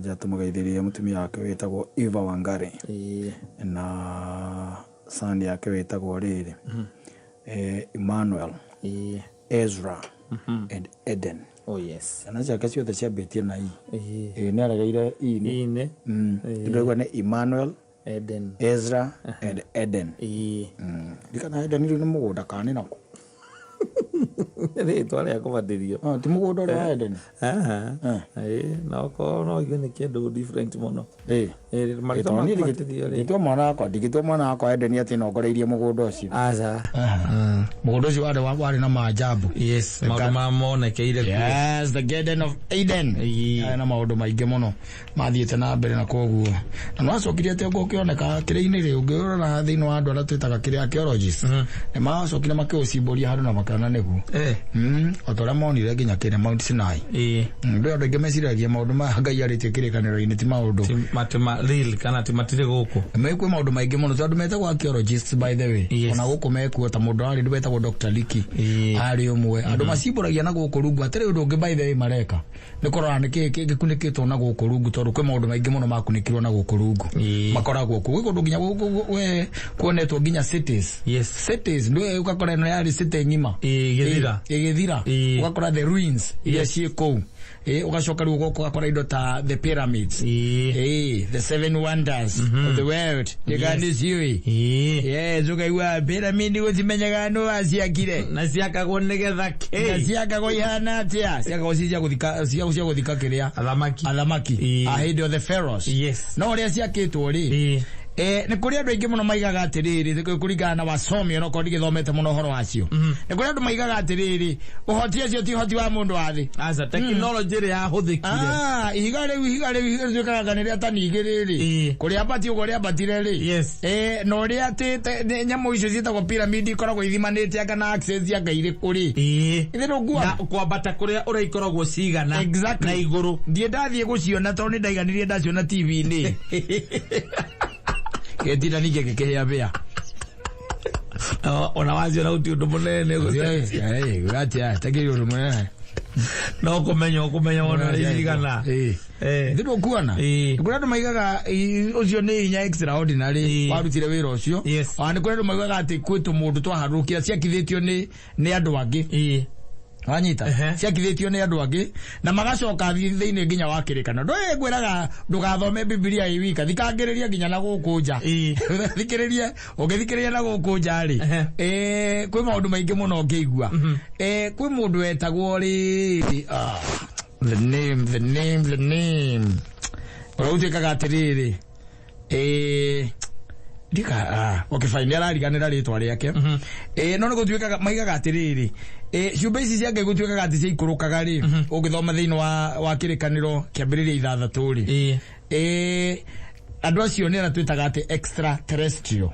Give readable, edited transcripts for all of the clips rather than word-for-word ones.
Nja tũmũgeithĩrie mũtumia wake wĩtagwo Eva Wangari na son yake wĩtagwo rĩrĩ Emmanuel, Ezra and Eden. Oh yes. Ciana ciake ciothe ciambĩtie na I. Ĩĩ. Nĩ aregeire I nĩ. Ine. Ndĩraigua nĩ Emmanuel, Eden. Ezra and Eden. Ĩĩ. Ndikana Eden rĩu nĩ mũgũnda kana nĩ nakũ? Rĩtwa rĩa kũbatithio. Ah, ti mũgũnda ũrĩa wa Eden. Aha. Ĩĩ, na okorwo no igue nĩ kĩndũ different mũno. Ĩĩ. Ĩĩ, marĩtwa ma kũbatithio rĩ. Ndingĩtua mwana wakwa, ndingĩtua mwana wakwa Eden atĩ nongoreirie mũgũnda ũcio. Aca. Mũgũnda ũcio warĩ na maajabu. Yes, maũndũ ma monekeire kuo. Yes, the Garden of Eden. Ĩĩ. Yarĩ na maũndũ maingĩ mũno mathiĩte na mbere na koguo na nĩwacokire atĩ ũkĩoneka kĩrĩa-inĩ rĩ ũngĩrora thĩinĩ wa andũ arĩa twĩtaga kĩrĩa archaeologists nĩ macokire makĩũcimbũria handũ na makĩona nĩguo. O ta ũrĩa monire nginya kĩrĩa Mount Sinai. Ndũ andũ aingĩ meciragia maũndũ maya Ngai arĩtie kĩrĩkanĩro-inĩ ti maũndũ. Ti ma real kana ti matirĩ gũkũ. Mekuo maũndũ maingĩ mũno tondũ metagwo archaeologists by the way. Ona gũkũ mekuo ta mũndũ arĩ wetagwo Dr. Leakey. Arĩ ũmwe. Andũ macimbũragia na gũkũ rungu hatirĩ ũndũ ũngĩ by the way mareka. Nĩ kũrora nĩ kĩĩ gĩkunĩkĩtwo na gũkũ rungu tondũ kwĩ maũndũ maingĩ mũno makunĩkirwo na gũkũ rungu. Makoragwo kuo. Gwĩ kũndũ nginya we kuonetwo nginya cities. Cities ndũĩ ũgakora ĩno yarĩ city ng'ima. Ĩgĩthira. Ĩgĩthira. Ũgakora the ruins iria ciĩ kũu. Ũgacoka rĩu ũgoka ũgakora indo ta the pyramids. The seven wonders of the world. Ndĩga nĩ ciũĩ. Yes, ũkaigua pyramid gũtimenyaga nũ waciakire. Na ciakagwo nĩgetha kĩ? Na ciakagwo ihana atĩa? Ciakagwo ci cia gũthika, cia gũthika kĩrĩa? Athamaki. Athamaki. A hĩndĩ of the pharaohs. No ũrĩa ciakĩtwo rĩ, nĩ kũrĩ andũ aingĩ mũno maigaga atĩrĩrĩ, kũringana na wasomi, onokorwo ndigĩthomete mũno ũhoro wacio. Nĩ kũrĩ andũ maigaga atĩrĩrĩ, ũhoti ũcio ti ũhoti wa mũndũ wa thĩ. Aca, technology ĩrĩa yahũthĩkire. Ah, ihiga rĩu, ihiga rĩu, ihiga rĩtuĩkaga anga nĩ rĩa tani igĩrĩ rĩ. Kũrĩambatia ũguo rĩambatire rĩ. Na ũrĩa atĩ nyamũ icio ciĩtagwo pyramid ikoragwo ithimanĩte anga na axis anga irĩkũ rĩ. Ithe ndũkuona? Na kwambata kũrĩa ũrĩa ikoragwo cigana. Na igũrũ. Ndiĩ ndathiĩ gũciona tondũ nĩ ndaiganirie ndaciona TV-inĩ. Gĩtinda ningĩ gĩkĩhĩa bĩa. Ona waciona gũtirĩ ũndũ mũnene gũcenjia. Atia, takĩrĩ ũndũ mũnene. No kũmenya ũkũmenya wona ũrĩa cigana. Thĩ ndũkuona? Nĩ kũrĩ andũ maigaga ũcio nĩ hinya extraordinary warutire wĩra ũcio. Ona nĩ kũrĩ andũ maigaga atĩ kwĩ tũmũndũ twaharũrũkire ciakithĩtio nĩ andũ angĩ. Wanyita? Ciakithĩtio nĩ andũ angĩ na magacoka thĩinĩ nginya wa kĩrĩkanĩro. Ndũĩ ngwĩraga ndũgathome Bibilia ĩ wika, thikangĩrĩria nginya na gũkũ nja. Thikĩrĩrie, ũngĩthikĩrĩria na gũkũ nja rĩ, kwĩ maũndũ maingĩ mũno ũngĩigua. Kwĩ mũndũ wetagwo rĩrĩ, the name, the name, the name. Ũrĩa ũtuĩkaga atĩrĩrĩ, ndika, okay fine, nĩ arariganĩra rĩtwa rĩake. No nĩ gũtuĩkaga, maigaga atĩrĩrĩ, ciũmbe ici cia Ngai gũtuĩkaga atĩ ciaikũrũkaga rĩ, ũngĩthoma thĩinĩ wa kĩrĩkanĩro kĩambĩrĩria ithathatũ rĩ, andũ acio nĩ arĩa twĩtaga atĩ extraterrestrial.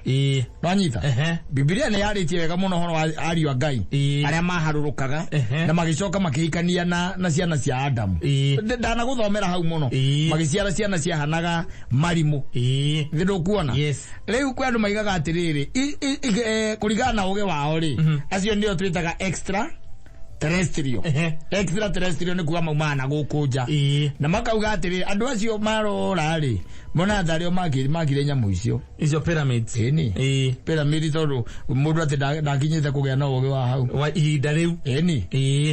Nwanyita? Bibilia nĩ yarĩtie wega mũno ũhoro wa ariũ a Ngai arĩa maharũrũkaga na magĩcoka makĩhikania na ciana cia Adamu. Ndanagũthomera hau mũno. Magĩciara ciana ciahanaga marimũ. Thĩ ndũkuona? Rĩu kwĩ andũ maigaga atĩrĩrĩ, kũringana na ũgĩ wao rĩ, acio nĩo twĩtaga extra terrestrial. Extraterrestrial nĩ kuga maumaga na gũkũ nja. Na makauga atĩrĩrĩ, andũ acio marora rĩ, monaga tarĩo makire nyamũ icio. Icio pyramids. Ĩni. Pyramid tondũ mũndũ atĩ ndakinyĩte kũgĩa na ũgĩ wa hau. Wa ihinda rĩu. Ĩni.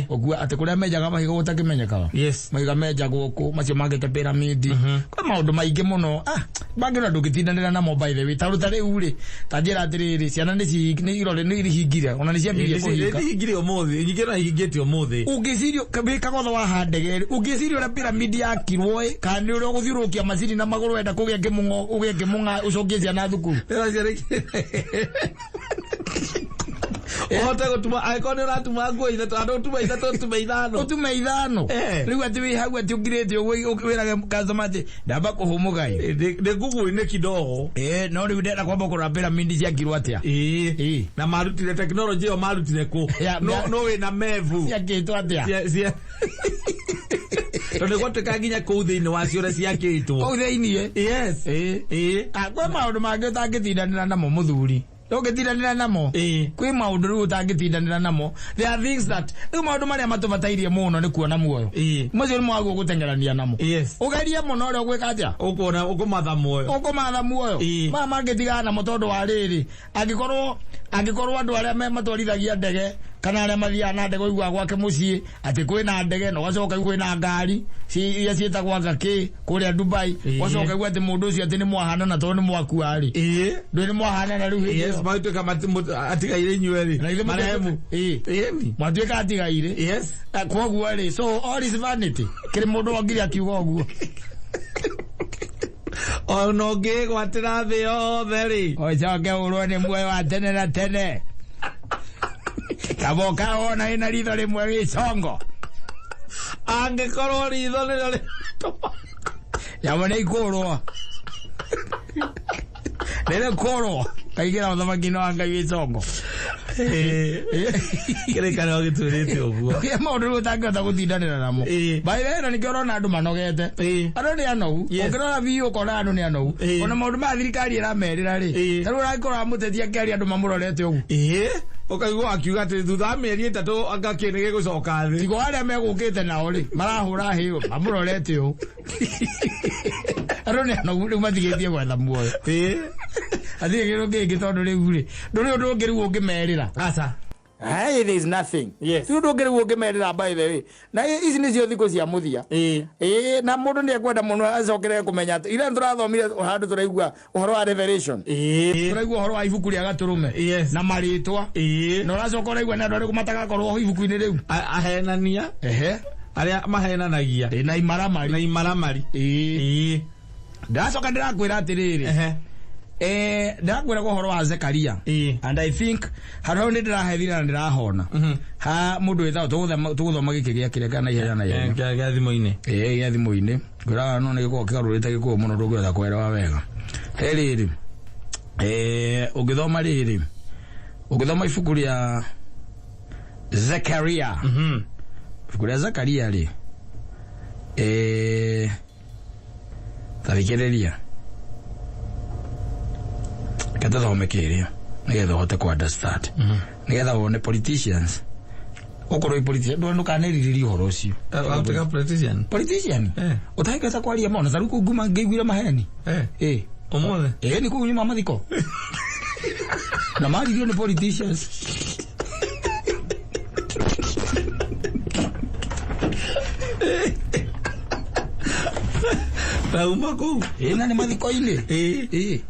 Ũguo atĩ kũrĩa menjaga mahiga gũtakĩmenyekaga. Mahiga menjagwo kũ, macio makĩte pyramid. Kwĩ maũndũ maingĩ mũno. Mangĩ ona ndũngĩtindanĩra namo by the way. Tondũ ta rĩu rĩ, ta njĩra atĩrĩrĩ, ciana nĩ nĩ irore nĩ ihingire, ona nĩ ciambirie kũhinga. Nĩ ihingire ũmũthĩ, nyingĩ ona ihingĩte ũmũthĩ. Ũngĩciria, wĩ kagotho wa ndege rĩ, ũngĩciria ũrĩa pyramid yakirwo ĩ, kana nĩ ũrĩa ũgũthiũrũrũkia macini na magũrũ wenda kũgĩa kĩmung'o, ũgĩe kĩmung'a ũcokie ciana thukuru. Ũhote gũtuma, angĩkorwo nĩ ũratuma nguo ithatũ, andũ ũtume ithatũ, ũtume ithano. Ũtume ithano. Rĩu atĩ wĩ hau atĩ ũngirĩte ũguo wĩrage customer atĩ ndamba kũhũmũka ĩ. Ndĩ nguguo-inĩ kidogo. No rĩu ndĩrenda kwamba kũrora pyramid ciakirwo atĩa. Na marutire technology ĩyo marutire kũ? No wĩna mebu. Ciakĩtwo atĩa? Tondũ nĩ gwatuĩka nginya kũu thĩinĩ wacio ũrĩa ciakĩtwo. Kũu thĩinĩ? Yes. Kwĩ maũndũ mangĩ ũtangĩtindanĩra namo mũthuri. Ndũngĩtindanĩra namo. Ĩĩ. Kwĩ maũndũ rĩu ũtangĩtindanĩra namo. There are things that rĩu maũndũ marĩa matũbatairie mũno nĩ kuona muoyo. Ĩĩ. Macio nĩ mwaguo gũteng'erania namo. Yes. Ũgerie mũno ũrĩa ũgwĩka atĩa? Ũkuona ũkũmatha muoyo. Ũkũmatha muoyo. Ĩĩ. Maya mangĩtigana namo tondũ wa rĩrĩ, angĩkorwo andũ arĩa matwarithagia ndege kana arĩa mathiaga na ndege ũiguaga gwake mũciĩ atĩ kwĩna ndege na ũgacoka kwĩna ngari iria ciĩtagwo anga kĩ kũrĩa Dubai, Ĩĩ. ũgacoka ũigua atĩ mũndũ ũcio atĩ nĩ mwahanana tondũ nĩ mwakua rĩ. Ĩĩ. Ndũĩ nĩ mwahanana rĩu hĩndĩ Yes, ĩyo. magĩtuĩka atigaire inyuĩ Na rĩ. ithuĩ Marehemu. Ĩĩ. Ĩni. Mwatuĩka atigaire. Yes. Kwoguo rĩ, so all is vanity. Kĩrĩ mũndũ wongire akiuga ũguo. Ona ũngĩgwatĩra thĩ yothe rĩ. Ũcoke ũrwo nĩ muoyo wa tene na tene. Kaba ũkawona wĩna ritho rĩmwe wĩ congo. Angĩkorwo ritho nĩrĩo rĩratũma. Nyamũ nĩ ikũrwo. Nĩrĩkũrwo. Kaingĩra ũthamaki-inĩ wa Ngai wĩ congo. Kĩrĩkanĩro gĩtwĩrĩte ũguo. Kũrĩ maũndũ rĩu ũtangĩhota gũtindanĩra namo. Ĩĩ. By the way, na nĩkĩo ũrona andũ manogete. Ĩĩ. Andũ nĩ anogu. Yes. Ũngĩrora biũ ũkona andũ nĩ anogu. Ĩĩ. Ona maũndũ maya thirikari ĩramerĩra rĩ. Ĩĩ. Ta rĩu ũragĩkora mũteti akĩaria andũ mamũrorete ũguo. Ĩĩ. Ũkaigua akiuga atĩ thutha wa mĩeri 3 anga kĩ nĩ gĩgũcoka thĩ. Tigo arĩa megũkĩte nao rĩ, marahũra hĩ mamũrorete ũũ. Andũ nĩ anogu rĩu matigĩtie gwetha muoyo. Ĩĩ. Hatirĩ kĩndũ kĩngĩ tondũ rĩu rĩ, ndũrĩ ũndũ ũngĩ rĩu ũngĩmerĩra. Aca. Hey, there is nothing. Yes. Ti ũndũ ũngĩ rĩu ũngĩmerĩra by the way. Na ici nĩcio thikũ cia mũthia. Ĩĩ. Ĩĩ, na mũndũ nĩ ekwenda mũno acokere kũmenya atĩ ira tũrathomire handũ tũraigua ũhoro wa Revelation. Ĩĩ. Tũraigua ũhoro wa ibuku rĩa Gatũrũme. Yes. Na marĩtwa. Ĩĩ. Na ũracoka ũraigua nĩ andũ arĩkũ matagakorwo ibuku-inĩ rĩu. Ahenania. Ehe. Arĩa mahenanagia. Ĩ, na imaramari. Na imaramari. Ĩĩ. Ĩĩ. Ndĩracoka ndĩrakwĩra atĩrĩrĩ. Ehe. Ndĩrakwĩra ũhoro wa Zekaria. Ĩĩ. And I think handũ hau nĩ ndĩrahethire na ndĩrahona. Ha mũndũ wĩtagwo tũgũthoma gĩkĩ gĩa kĩrĩa kana ihenya na ihenya. Kĩa thimũ-inĩ. Ĩĩ, gĩa thimũ-inĩ. Ngwĩraga no nĩ gĩkoragwo kĩgarũrĩte gĩkũyũ mũno ndũngĩhota kuelewa wega. He rĩrĩ. Ũngĩthoma rĩrĩ. Ũngĩthoma ibuku rĩa Zekaria. Ibuku rĩa Zekaria rĩ. Tathikĩrĩria. Reke tũthome kĩrĩa nĩgetha ũhote ku understand. Nĩgetha wone politicians. Ũkorwo wĩ politician, ndũkanerirĩrie ũhoro ũcio. Watuĩka politician? Politician? Eh. Ũtangĩhota kwaria ma, ona ta rĩu kũu nguma ngĩiguire maheni. Eh. Ĩĩ. Ũmũthĩ? Ĩĩ, nĩ kũu nyuma mathiko. Na maririo nĩ politicians. Rauma kũu? Ĩĩ, na nĩ mathiko-inĩ. Ĩĩ. Ĩĩ.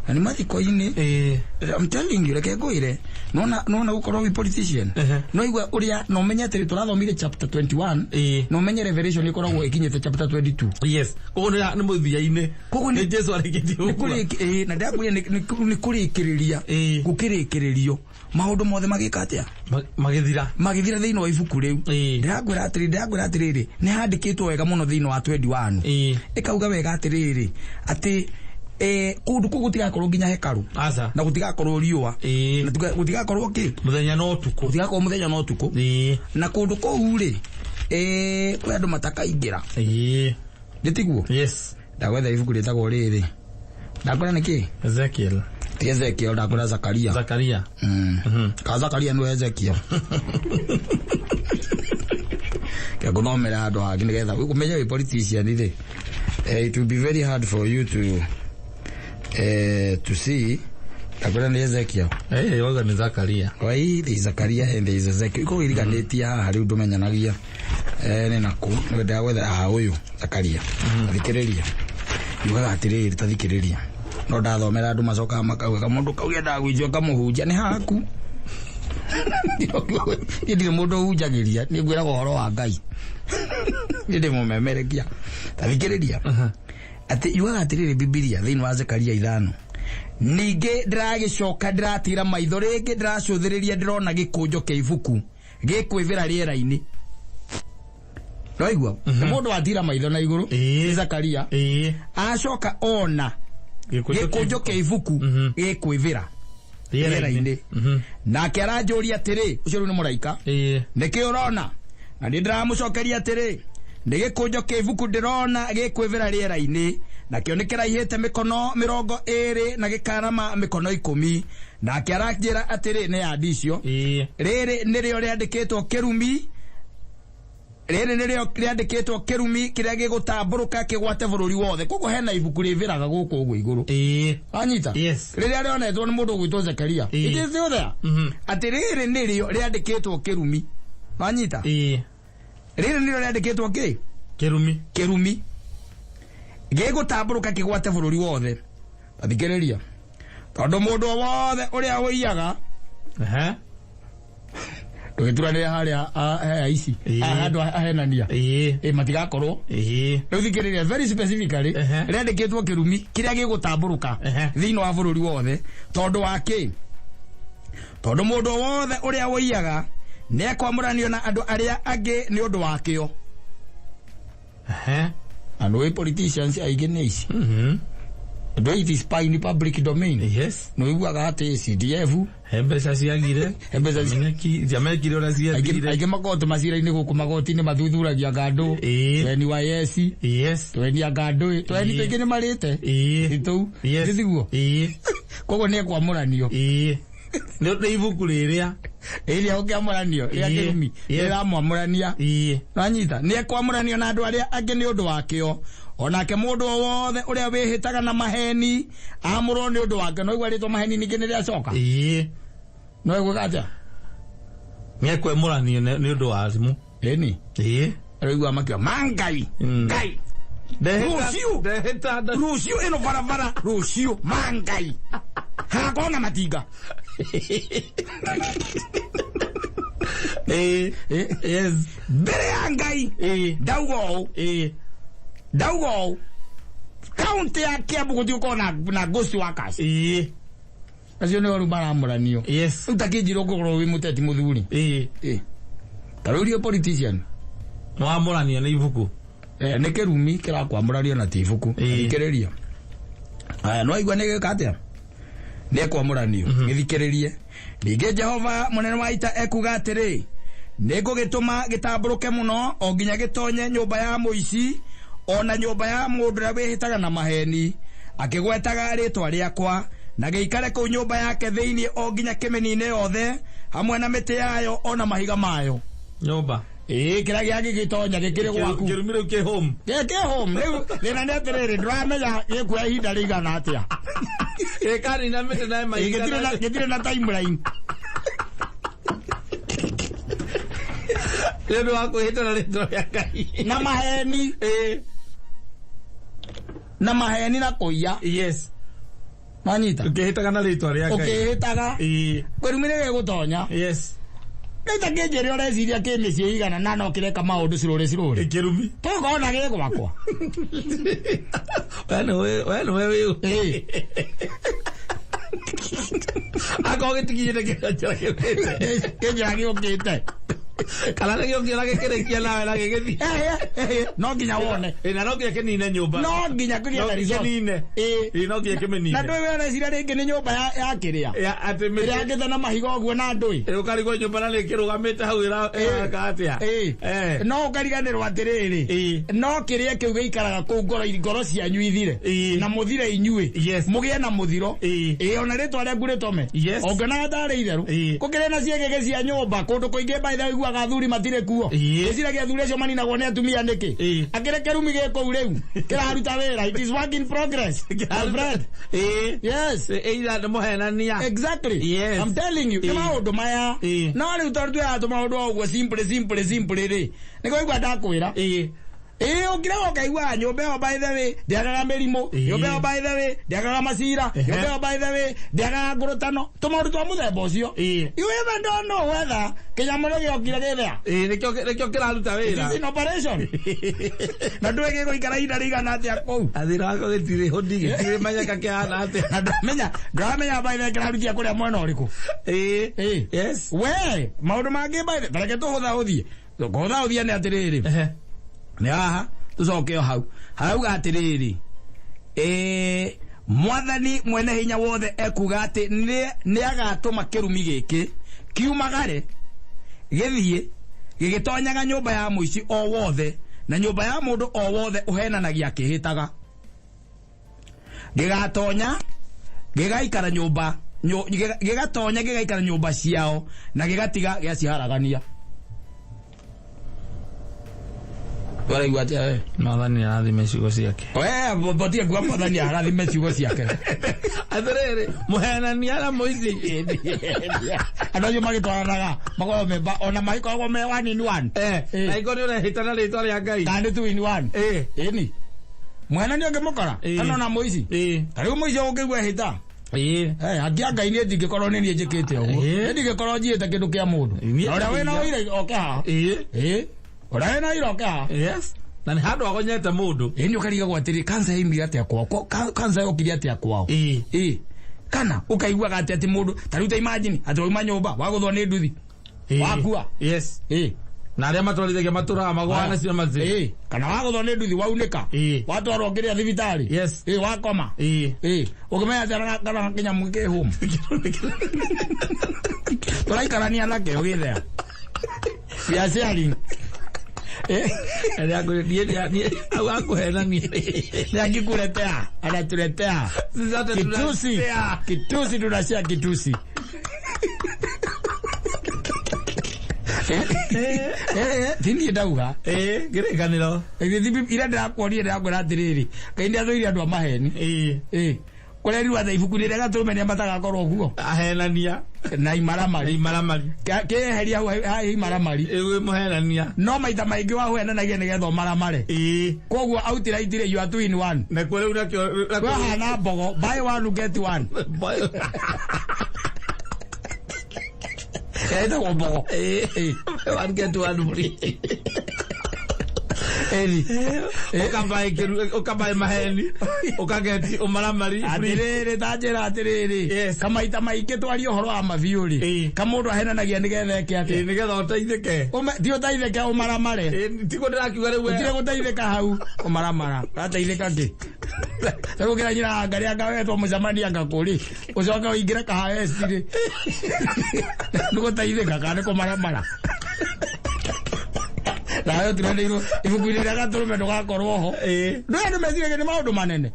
Na nĩ mathiko-inĩ. Ĩĩ. I'm telling you, reke ngwĩre. Nona gũkorwo wĩ politician. Ehe. No igua ũrĩa, na ũmenye atĩrĩ tũrathomire chapter 21. Ĩĩ. Na ũmenye Revelation ĩkoragwo ĩkinyĩte chapter 22. Yes. Koguo nĩ mũthia-inĩ. Koguo Nĩ Jesu arĩkĩtie nĩ gũkua. ĩĩ, na ndĩrakwĩra nĩ kũrĩkĩrĩria. Ĩĩ. Gũkĩrĩkĩrĩrio. Maũndũ mothe magĩka atĩa? Magĩthira. Magĩthira thĩinĩ wa ibuku rĩu. Ĩĩ. Ndĩrakwĩra atĩrĩrĩ, nĩ handĩkĩtwo wega mũno thĩinĩ wa 21. Ĩĩ. Ĩkauga wega atĩrĩrĩ, atĩ kũndũ kũu gũtigakorwo nginya hekarũ. Aca. Na gũtigakorwo riũa. Ĩĩ. Na gũtigakorwo kĩ? Mũthenya na ũtukũ. Gũtigakorwo mũthenya na ũtukũ. Ĩĩ. Na kũndũ kũu rĩ, kwĩ andũ matakaingĩra. Ĩĩ. Nĩ tiguo? Yes. Ndagwetha ibuku rĩtagwo rĩrĩ. Ndakwĩra nĩ kĩ? Ezekiel. Ti Ezekiel, ndakwĩra Zakaria. Zakaria. Ka Zakaria nĩwe Ezekiel. Ke ngũthomera handũ hangĩ nĩgetha ũmenye wĩ politician rĩ. It will be very hard for you to see. Ndakwĩra nĩ Ezekiel. Wauga nĩ Zakaria. Wai, there is Zakaria and there is Ezekiel. Ikorwo iriganĩtie haha rĩu ndũmenyanagia. Nĩ nakũ? Nĩ ndagwetha haha ũyũ Zakaria. Thikĩrĩria. Yugaga atĩrĩrĩ, ta thikĩrĩria. No ndathomera andũ macokaga makauga kamũndũ kau endaga gũicio kamũhunjia nĩ haku. Niĩ ndirĩ mũndũ ũhunjagĩria, niĩ ngwĩraga ũhoro wa Ngai. Niĩ ndĩ mũmemerekia. Ta thikĩrĩria. Atĩ yugaga atĩrĩrĩ Bibilia thĩinĩ wa Zekaria 5. Ningĩ ndĩragĩcoka ndĩratira maitho rĩngĩ ndĩracũthĩrĩria ndĩrona gĩkũnjo kĩa ibuku gĩkwĩvĩra rĩera-inĩ. Ũraigua? Nĩ mũndũ watira maitho na igũrũ, Ĩĩ. nĩ Zakaria. Ĩĩ. Acoka ona gĩkũnjo kĩa ibuku gĩkwĩvĩra rĩera-inĩ. Nake aranjũria atĩrĩ, ũcio rĩu nĩ mũraika. Ĩĩ. Nĩkĩ ũrona? Na niĩ ndĩramũcokeria atĩrĩ, nĩ gĩkũnjo kĩa ibuku ndĩrona gĩkwĩvĩra rĩera-inĩ. Nakĩo nĩ kĩraihĩte mĩkono 20 na gĩkarama mĩkono 10. Nake aranjĩra atĩrĩ, nĩ yandi icio. Rĩrĩ nĩrĩo rĩandĩkĩtwo kĩrumi, rĩrĩ nĩrĩo rĩandĩkĩtwo kĩrumi kĩrĩa gĩgũtambũrũka kĩgwate bũrũri wothe. Koguo hena ibuku rĩbĩraga gũkũ ũguo igũrũ. Wanyita? Yes. Rĩrĩa rĩonetwo nĩ mũndũ ũgwĩtwo Zekaria. It is still there. Atĩ rĩrĩ nĩrĩo rĩandĩkĩtwo kĩrumi. Wanyita? Rĩrĩ nĩrĩo rĩandĩkĩtwo kĩ? Kĩrumi. Kĩrumi gĩgũtambũrũka kĩgwate bũrũri wothe. Tathikĩrĩria, tondũ mũndũ o wothe ũrĩa ũiyaga, ndũgĩturanĩre harĩa he aici, haha andũ ahenania, ĩ matigakorwo. Rĩu thikĩrĩria very specifically, rĩandĩkĩtwo kĩrumi kĩrĩa gĩgũtambũrũka thĩinĩ wa bũrũri wothe. Tondũ wa kĩ? Tondũ mũndũ o wothe ũrĩa ũiyaga nĩekwamũranio na andũ arĩa angĩ nĩ ũndũ wakĩo. And we politicians aingĩ nĩ ici. Andũ, it is in public domain. Nĩ ũiguaga atĩ CDF He mbeca ciagire. He mbeca Ciamekire ũrĩa ciathire. Aingĩ makoto macira-inĩ gũkũ magoti-inĩ mathuthuragia ngandũ. Tweni wa yes. Tweni anga ndũĩ tweni tũingĩ nĩ marĩte. Tũu tiguo? Koguo nĩ ekwamũranio. Nĩ ibuku rĩrĩa. Ĩrĩa ũkĩamũranio rĩa kĩrumi rĩramwamũrania. Nanyita, nĩ ekwamũranio na andũ arĩa angĩ nĩ ũndũ wakĩo. Onake mũndũ o wothe ũrĩa wĩhĩtaga na maheni amũrwo nĩ ũndũ wake. No igua rĩtwa maheni ningĩ nĩ rĩacoka. No ĩgwĩka atĩa? Nĩekwemũranio nĩ ũndũ wa thimũ. Ĩni. Araigua makiuga mangai ngai rũciũ. Ndehĩta Rũciũ ĩno barabara rũciũ mangai hagakorwo na matinga. Mbere ya Ngai, ndauga ũũ, ndauga ũũ, kaunti ya Kiambu gũtigũkorwo na ghost workers. Acio nĩo rĩu maramũranio. Rĩu ta kĩnjĩra ũngĩkorwo wĩ mũteti mũthuri. Ta rĩu rio politician. Nĩwamũranio nĩ ibuku. Nĩ kĩrumi kĩrakwamũranio na ti ibuku. Thikĩrĩria. Aya, no aigua nĩ gĩka atĩa? Nĩ ekwamũranio. Gĩthikĩrĩrie. Ningĩ Jehova mũnene wa ita ekuga atĩrĩ, nĩ ngũgĩtũma gĩtambũrũke mũno o nginya gĩtonye nyũmba ya mũici o na nyũmba ya mũndũ ũrĩa wĩhĩtaga na maheni akĩgwetaga rĩtwa rĩakwa, na gĩikare kũu nyũmba yake thĩinĩ o nginya kĩmĩnine yothe hamwe na mĩtĩ yayo o na mahiga mayo. Nyũmba. Ĩĩ, kĩrĩa gĩangĩgĩtonya gĩkĩrĩ gwaku. Kĩrumi rĩu kĩ home. Gĩkĩ home. Rĩu thĩna nĩ atĩrĩrĩ, ndũramenya gĩkuoya ihinda rĩigana atĩa. Gĩkanina mĩtĩ na mahiga. Gĩtirĩ na timeline. Nĩ ũndũ wa kwĩhĩta na rĩtwa rĩa Ngai. Na maheni. Na maheni na kũiya. Manyita. Ũkĩhĩtaga na rĩtwa rĩa Ngai. Ũkĩhĩtaga. Kĩrumi nĩ gĩgũtonya. Rĩu ta kĩnjĩre ũreciria kĩ mĩciĩ igana na no kĩreka maũndũ cirũrĩ cirũrĩ. Kĩrumi. Tũkona gĩ gwakwa. We nĩwe wĩ. Akorwo gĩtikinyĩte kĩrĩa gĩũkĩte. Kĩnjĩra gĩũkĩte. Kana nĩ gĩũkĩra gĩkĩrĩkia nawe na gĩgĩthiĩ. No nginya wone. Na no nginya kĩnine nyũmba. No nginya kũgĩe na No result. kĩnine. No nginya kĩmĩnine. Na ndũĩ we ũreciria rĩngĩ nĩ nyũmba ya kĩrĩa. Ya, atĩ mĩtĩ. Ĩrĩa yakĩte na mahiga ũguo na ndũĩ. Ũkarigwo nyũmba na nĩ ĩkĩrũgamĩte hau ĩraka atĩa. No ũkariganĩrwo atĩrĩrĩ. No kĩrĩa kĩu gĩikaraga kũu ngoro cianyu ithire. Na mũthire inyuĩ. Mũgĩe na mũthiro. Ona rĩtwa rĩaku rĩtome. Ũngĩonaga tarĩ itherũ. Gũkĩrĩ na ciĩgĩgĩ cia nyũmba kũndũ kũingĩ by the way ũiguaga athuri matirĩ kuo. Wĩciragia athuri acio maninagwo nĩ atumia nĩkĩ? Akĩrĩ kĩrumi gĩ kũu rĩu kĩraruta wĩra. It is work in progress. My friend. Yes. Either nĩ mũhenania. Exactly. I'm telling you. Nĩ maũndũ maya. No rĩu tondũ twĩraga tũmaũndũ o ũguo simple simple simple rĩ. Nĩguo igua ndakwĩra. Ũkĩra ũkaigua nyũmba ĩyo by the way ndĩagaga mĩrimũ. Nyũmba ĩyo by the way ndĩagaga macira. Nyũmba ĩyo by the way ndĩagaga ngũrũtano. Tũmaũndũ twa mũthemba ũcio. You even don't know whether kĩnyamũ nĩ gĩokire gĩthea. Nĩkĩo kĩraruta It wĩra. is in operation. Na ndũĩ gĩgũikara ihinda rĩigana atĩa kũu. Athira wako gĩtirĩ hũndi, gĩtirĩ menyeka kĩhana atĩa. Na ndũramenya by the way kĩrarutia kũrĩa mwena ũrĩkũ. We, maũndũ mangĩ by the way, ta reke tũhũthahũthie. Kũhũthahũthia nĩ atĩrĩrĩ. Nĩ haha, tũcoke o hau. Harauga atĩrĩrĩ. Mwathani mwene hinya wothe ekuga atĩ nĩ agatũma kĩrumi gĩkĩ kiumagare gĩthiĩ gĩgĩtonyaga nyũmba ya mũici o wothe na nyũmba ya mũndũ o wothe ũhenanagia akĩhĩtaga. Gĩgatonya gĩgaikara nyũmba, gĩgatonya gĩgaikara nyũmba ciao na gĩgatiga gĩaciharagania. Waraigua atĩa we? Mwathani arathime ciugo ciake. We botie kuga mwathani arathime ciugo ciake. Atĩrĩrĩ, mũhenania na mũici. Andũ acio magĩtwaranaga makoragwo me ona magĩkoragwo me one in one. Na iko nĩ ũrehĩta na rĩtwa rĩa Ngai. Kana nĩ two in one. Ĩni. Mũhenania ũngĩmũkora kana ona mũici. Ta rĩu mũici ũngĩigua ehĩta. Angia Ngai niĩ ndingĩkorwo nĩ niĩ njĩkĩte ũguo. Niĩ ndingĩkorwo njiĩte kĩndũ kĩa mũndũ. Na ũrĩa wĩna ũira oke haha. Ũrĩa wĩna ũira oke haha. Yes. Na nĩ handũ agonyete mũndũ. Ĩni ũkarigagwo atĩrĩ kansa yaumire atĩa kwao? Kansa yokire atĩa kwao? Kana ũkaiguaga atĩ mũndũ ta rĩu ta imagine atĩ wauma nyũmba wagũthwo nĩ nduthi. Wakua. Yes. Na arĩa matwarithagia matũraga magũaga nacio mathĩ. Kana wagũthwo nĩ nduthi waunĩka. Watwarwo kĩrĩa thibitarĩ. Yes. Wakoma. Ũkĩmenya atĩ kana kĩnyamũ kĩ home. Tũraikarania nakĩo gĩthea. We are sharing. Akikuletea anatuletea kitusi, kitusi, tunashare kitusi. Tini ndauga kĩrĩkanĩro ira ndĩrakuonia ndĩrakwĩra atĩrĩrĩ Ngai nĩathũire andũ a maheni. Kũrerirwo atĩ ibuku rĩrĩa gatũrũme nĩamatagakorwo guo ahenania na imaramari. Imaramari. Kĩeheria hau imaramari. Mũhenania. No maita maingĩ wahuenanagia nĩgetha ũmaramare. Koguo outright you are two in one. Nakuo rĩu nakĩo wahana mbogo, buy one get one. Ĩtagwo mbogo. Buy one get one free. Ũkambae maheni, ũkageti ũmaramari. Atĩrĩrĩ ta njĩra atĩrĩrĩ. Kamaita maingĩ twarie ũhoro wa mabiũ rĩ. Kamũndũ ahenanagia nĩgetha eke atĩa? Nĩgetha ũteithĩke. Ti ũteithĩke ũmaramare. Tiguo ndĩrakiuga rĩu. Gũtirĩ gũteithĩka hau ũmaramara. Ũrateithĩka kĩ? Rĩu ũkĩra nyina ngarĩ anga wetwo mũcemania anga kũrĩ. Ũcoke ũingĩre kahaesti rĩ. Nĩ gũteithĩka kana nĩ kũmaramara? Nayo turanĩirwo ibuku-inĩ rĩa gatũrũme ndũgakorwo ho. Ndũĩ andũ meciragia nĩ maũndũ manene.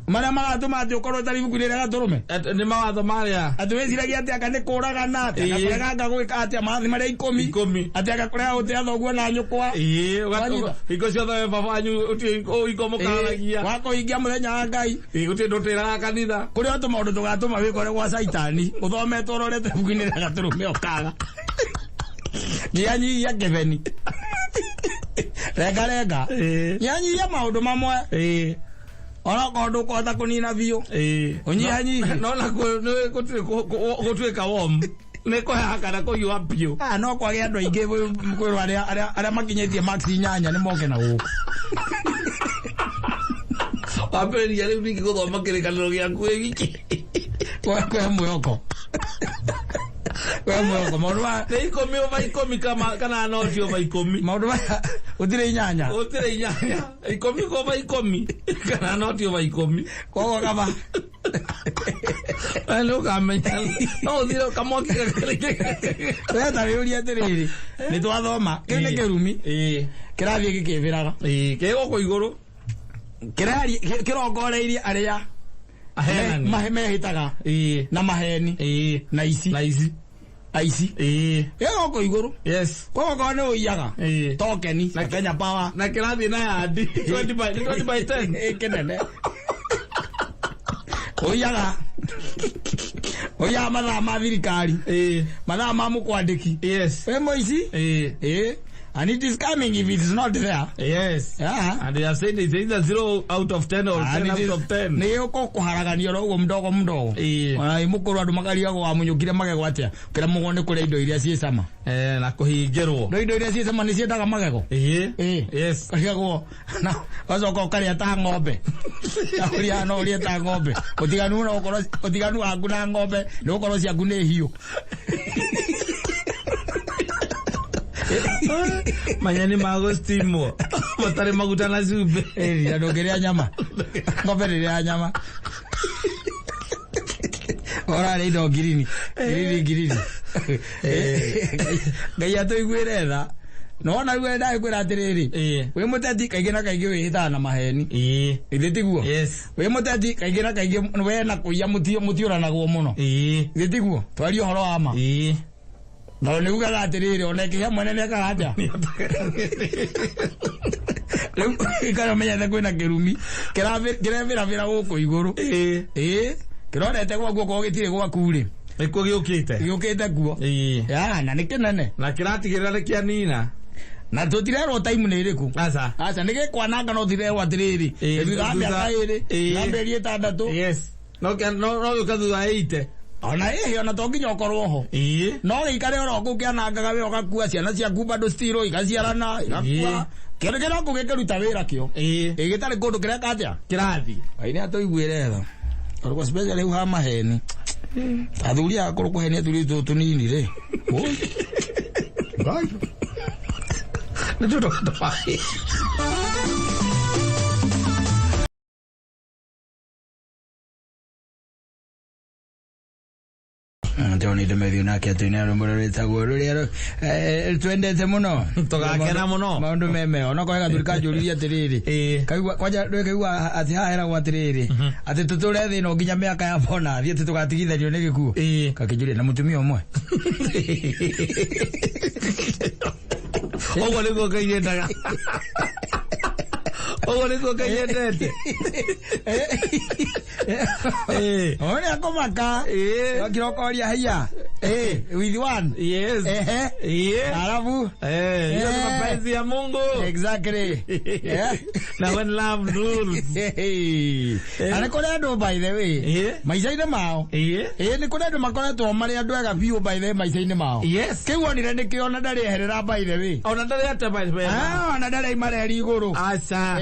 Marĩa magatũma atĩ ũkorwo ũtarĩ ibuku-inĩ rĩa gatũrũme. Nĩ mawatho marĩa. Atĩ wĩciragia atĩ anga nĩ kũragana, atĩ anga kũrega gwĩka atĩa maathi marĩa ikũmi. Atĩ anga kũrega gũtĩa thoguo na nyũkwa. Hingo ciothe we baba wanyu hingo mũkaragia. Wa kũhingia mũthenya wa Ngai. Gũtirĩ ndũtĩraga kanitha. Kũrĩ o tũmaũndũ tũgatũma wĩkore gwa Caitani ũthometwo ũrorete ibuku-inĩ rĩa gatũrũme ũkaga. Nyihanyihia kĩbeni. Renga renga. Nyihanyihia maũndũ mamwe. Onokorwo ndũkũhota kũnina biũ. Ũnyihanyihie. No nakuo gũtirĩ gũtuĩka warm. Nĩ kũheha kana kũhiũha biũ. No kwage andũ aingĩ kwĩrwo arĩa makinyĩtie max 8 nĩ moke na gũkũ. Wambĩrĩria rĩu ningĩ gũthoma kĩrĩkanĩro gĩaku wĩ wiki. Kwĩ mwĩhoko. Kwĩ mwĩhoko. Maũndũ ma nĩ 10 over 10 kana noti over 10. Maũndũ maya gũtirĩ 8. Gũtirĩ 8. 10 over 10 kana noti over 10. Koguo kaba. Nĩ ũkamenya. No ũthire ũkamwaki. We ta wĩũrie atĩrĩrĩ. Nĩ twathoma. Kĩu nĩ kĩrumi. Kĩrathiĩ gĩkĩbĩraga. Kĩ gũkũ igũrũ. Kĩrongoreirie arĩa mehĩtaga na maheni na ici. Na ici. Aici. Ĩ gũkũ igũrũ. Yes. Koguo korwo nĩ ũiyaga. Tokeni. Na Kenya Power. Na kĩrathiĩ na yandi. 20 by 10. Kĩnene. Ũiyaga. Ũiyaga mathaa ma thirikari. Mathaa ma mũkwandĩki. Yes. Wĩ mũici. And it is coming if it is not there. Yes. Yeah. And they have said it's either 0 out of 10 or 10 out of 10. Nĩ ũkũharagania oro ũguo mdogo mdogo. Ona mũkũrũ andũ makarigagwo wamunyũkire magego atĩa. Kĩra mũgwo nĩ kũrĩa indo iria ciĩ cama. Na kũhingĩrwo. No indo iria ciĩ cama nĩ ciendaga magego. Yes. Karigagwo na ũgacoka ũkarĩa ta ng'ombe. Ũrĩa no ũrĩe ta ng'ombe. Ũtiganu no ũkorwo ũtiganu waku na ng'ombe nĩ ũkorwo ciaku nĩ hiũ. Manyeni magũstimwo matarĩ maguta na cumbĩ. Na ndũngĩrĩa nyama. Ng'ombe ndĩrĩaga nyama. Ũrarĩa indo ngirini. Ngirini ngirini. Ngai atũiguĩre tha. No na rĩu ndakwĩra atĩrĩrĩ, wĩ mũteti kaingĩ na kaingĩ wĩhĩtaga na maheni. Githĩ tiguo? Yes. Wĩ mũteti kaingĩ na kaingĩ we na kũiya mũtiũranagwo mũno. Githĩ tiguo? Twarie ũhoro wa ma. Na nĩ ugaga atĩrĩrĩ, ona ĩkĩhĩa mwene nĩ ekaga atĩa? Rĩu ikara ũmenyete kwĩna kĩrumi kĩrebĩrabĩra gũkũ igũrũ. Ĩĩ, kĩrorete gwaku okorwo gĩtirĩ gwaku rĩ, Nĩkuo gĩũkĩte. Gĩũkĩte kuo. Ya, na nĩ kĩnene. Na kĩratigĩrĩra nĩ kĩanina. Na tũtirerwo time nĩ ĩrĩkũ. Aca. Aca nĩ gĩkwananga no tirerwo atĩrĩrĩ, thutha wa mĩaka 2, na mĩeri 6. Yes. No no no gĩũka thutha wa 8. Ona ĩhĩ ona to nginya ũkorwo ho. No gĩikare oro kũu kĩanangaga we ũgakua ciana ciaku bado still igaciarana igakua. Kĩndũ kĩrĩa kũu gĩkĩruta wĩra kĩo. Ĩ gĩtarĩ kũndũ kĩreka atĩa? Kĩrathi. Ngai nĩ atũiguĩre tha. Tondũ especially rĩu ha maheni. Athuri aya akũrũ kũhenia tũirĩtu tũtũ tũnini rĩ. Oi. Ngai. Nĩ tondũ tũbaĩ. Tony Demerio nake atwĩna rwĩmbo rwĩtagwo rũrĩa twendete mũno. Tũgakena mũno. Maũndũ meme onokorwo gathuri kanjũririe atĩrĩrĩ, kaigua kwanja kaigua atĩ haha heragwo atĩrĩrĩ, atĩ tũtũre thĩ ĩno nginya mĩaka ya bonathi atĩ tũgatigithanio nĩ gĩkuũ. Gakĩnjũria na mũtumia ũmwe. Ũguo nĩguo Ngai endaga. Ũguo nĩguo Ngai endete. Ũyũ nĩ akũmaka. Wakira ũkoria haiya. With one. Yes. Ehe. Alafu. Hiyo ni mapenzi ya Mungu. Exactly. Na when love rules. Na nĩ kũrĩ andũ by the way. Maica-inĩ mao. Ĩĩ nĩ kũrĩ andũ makoretwo marĩ andũ ega biũ by the way maica-inĩ mao. Yes. Kĩu onire nĩkĩo ona ndarĩ eherera by the way. Ona ndarĩ ate by the way. Ah, ona ndarĩ aima reri igũrũ. Aca.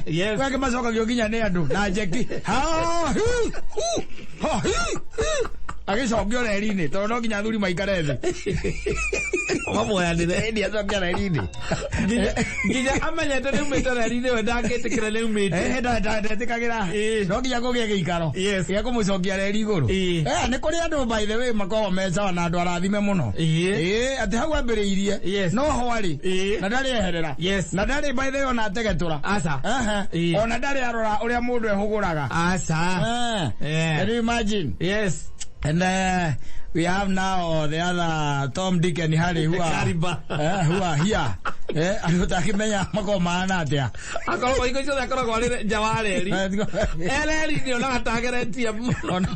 Yes. Kwĩ angĩ macokagio nginya nĩ andũ na njeki. Ha, hi, hu, ha, hi, hi. Agĩcokio reri-inĩ tondũ no nginya athuri maikare thĩ. Mamuoyanĩre. Ĩni acokia reri-inĩ. Nginya amenyete nĩaumĩte reri-inĩ we ndangĩtĩkĩra nĩaumĩte. Ndetĩkagĩra. No nginya kũgĩe gĩikaro gĩa kũmũcokia reri igũrũ. Nĩ kũrĩ andũ by the way makoragwo me sawa na andũ arathime mũno. Atĩ hau ambĩrĩirie no ho arĩ na ndarĩ eherera. Na ndarĩ by the way ona ategetũra. Aca. Ona ndarĩ arora ũrĩa mũndũ ehũgũraga. Aca. Can you imagine? Yes. And we have now the other Tom, Dick and Harry who are who are here. Andũ takĩmenya makoragwo mahana atĩa. Akoragwo hingo ciothe akoragwo arĩ nja wa reri. E reri-inĩ onaga tageretie mũno.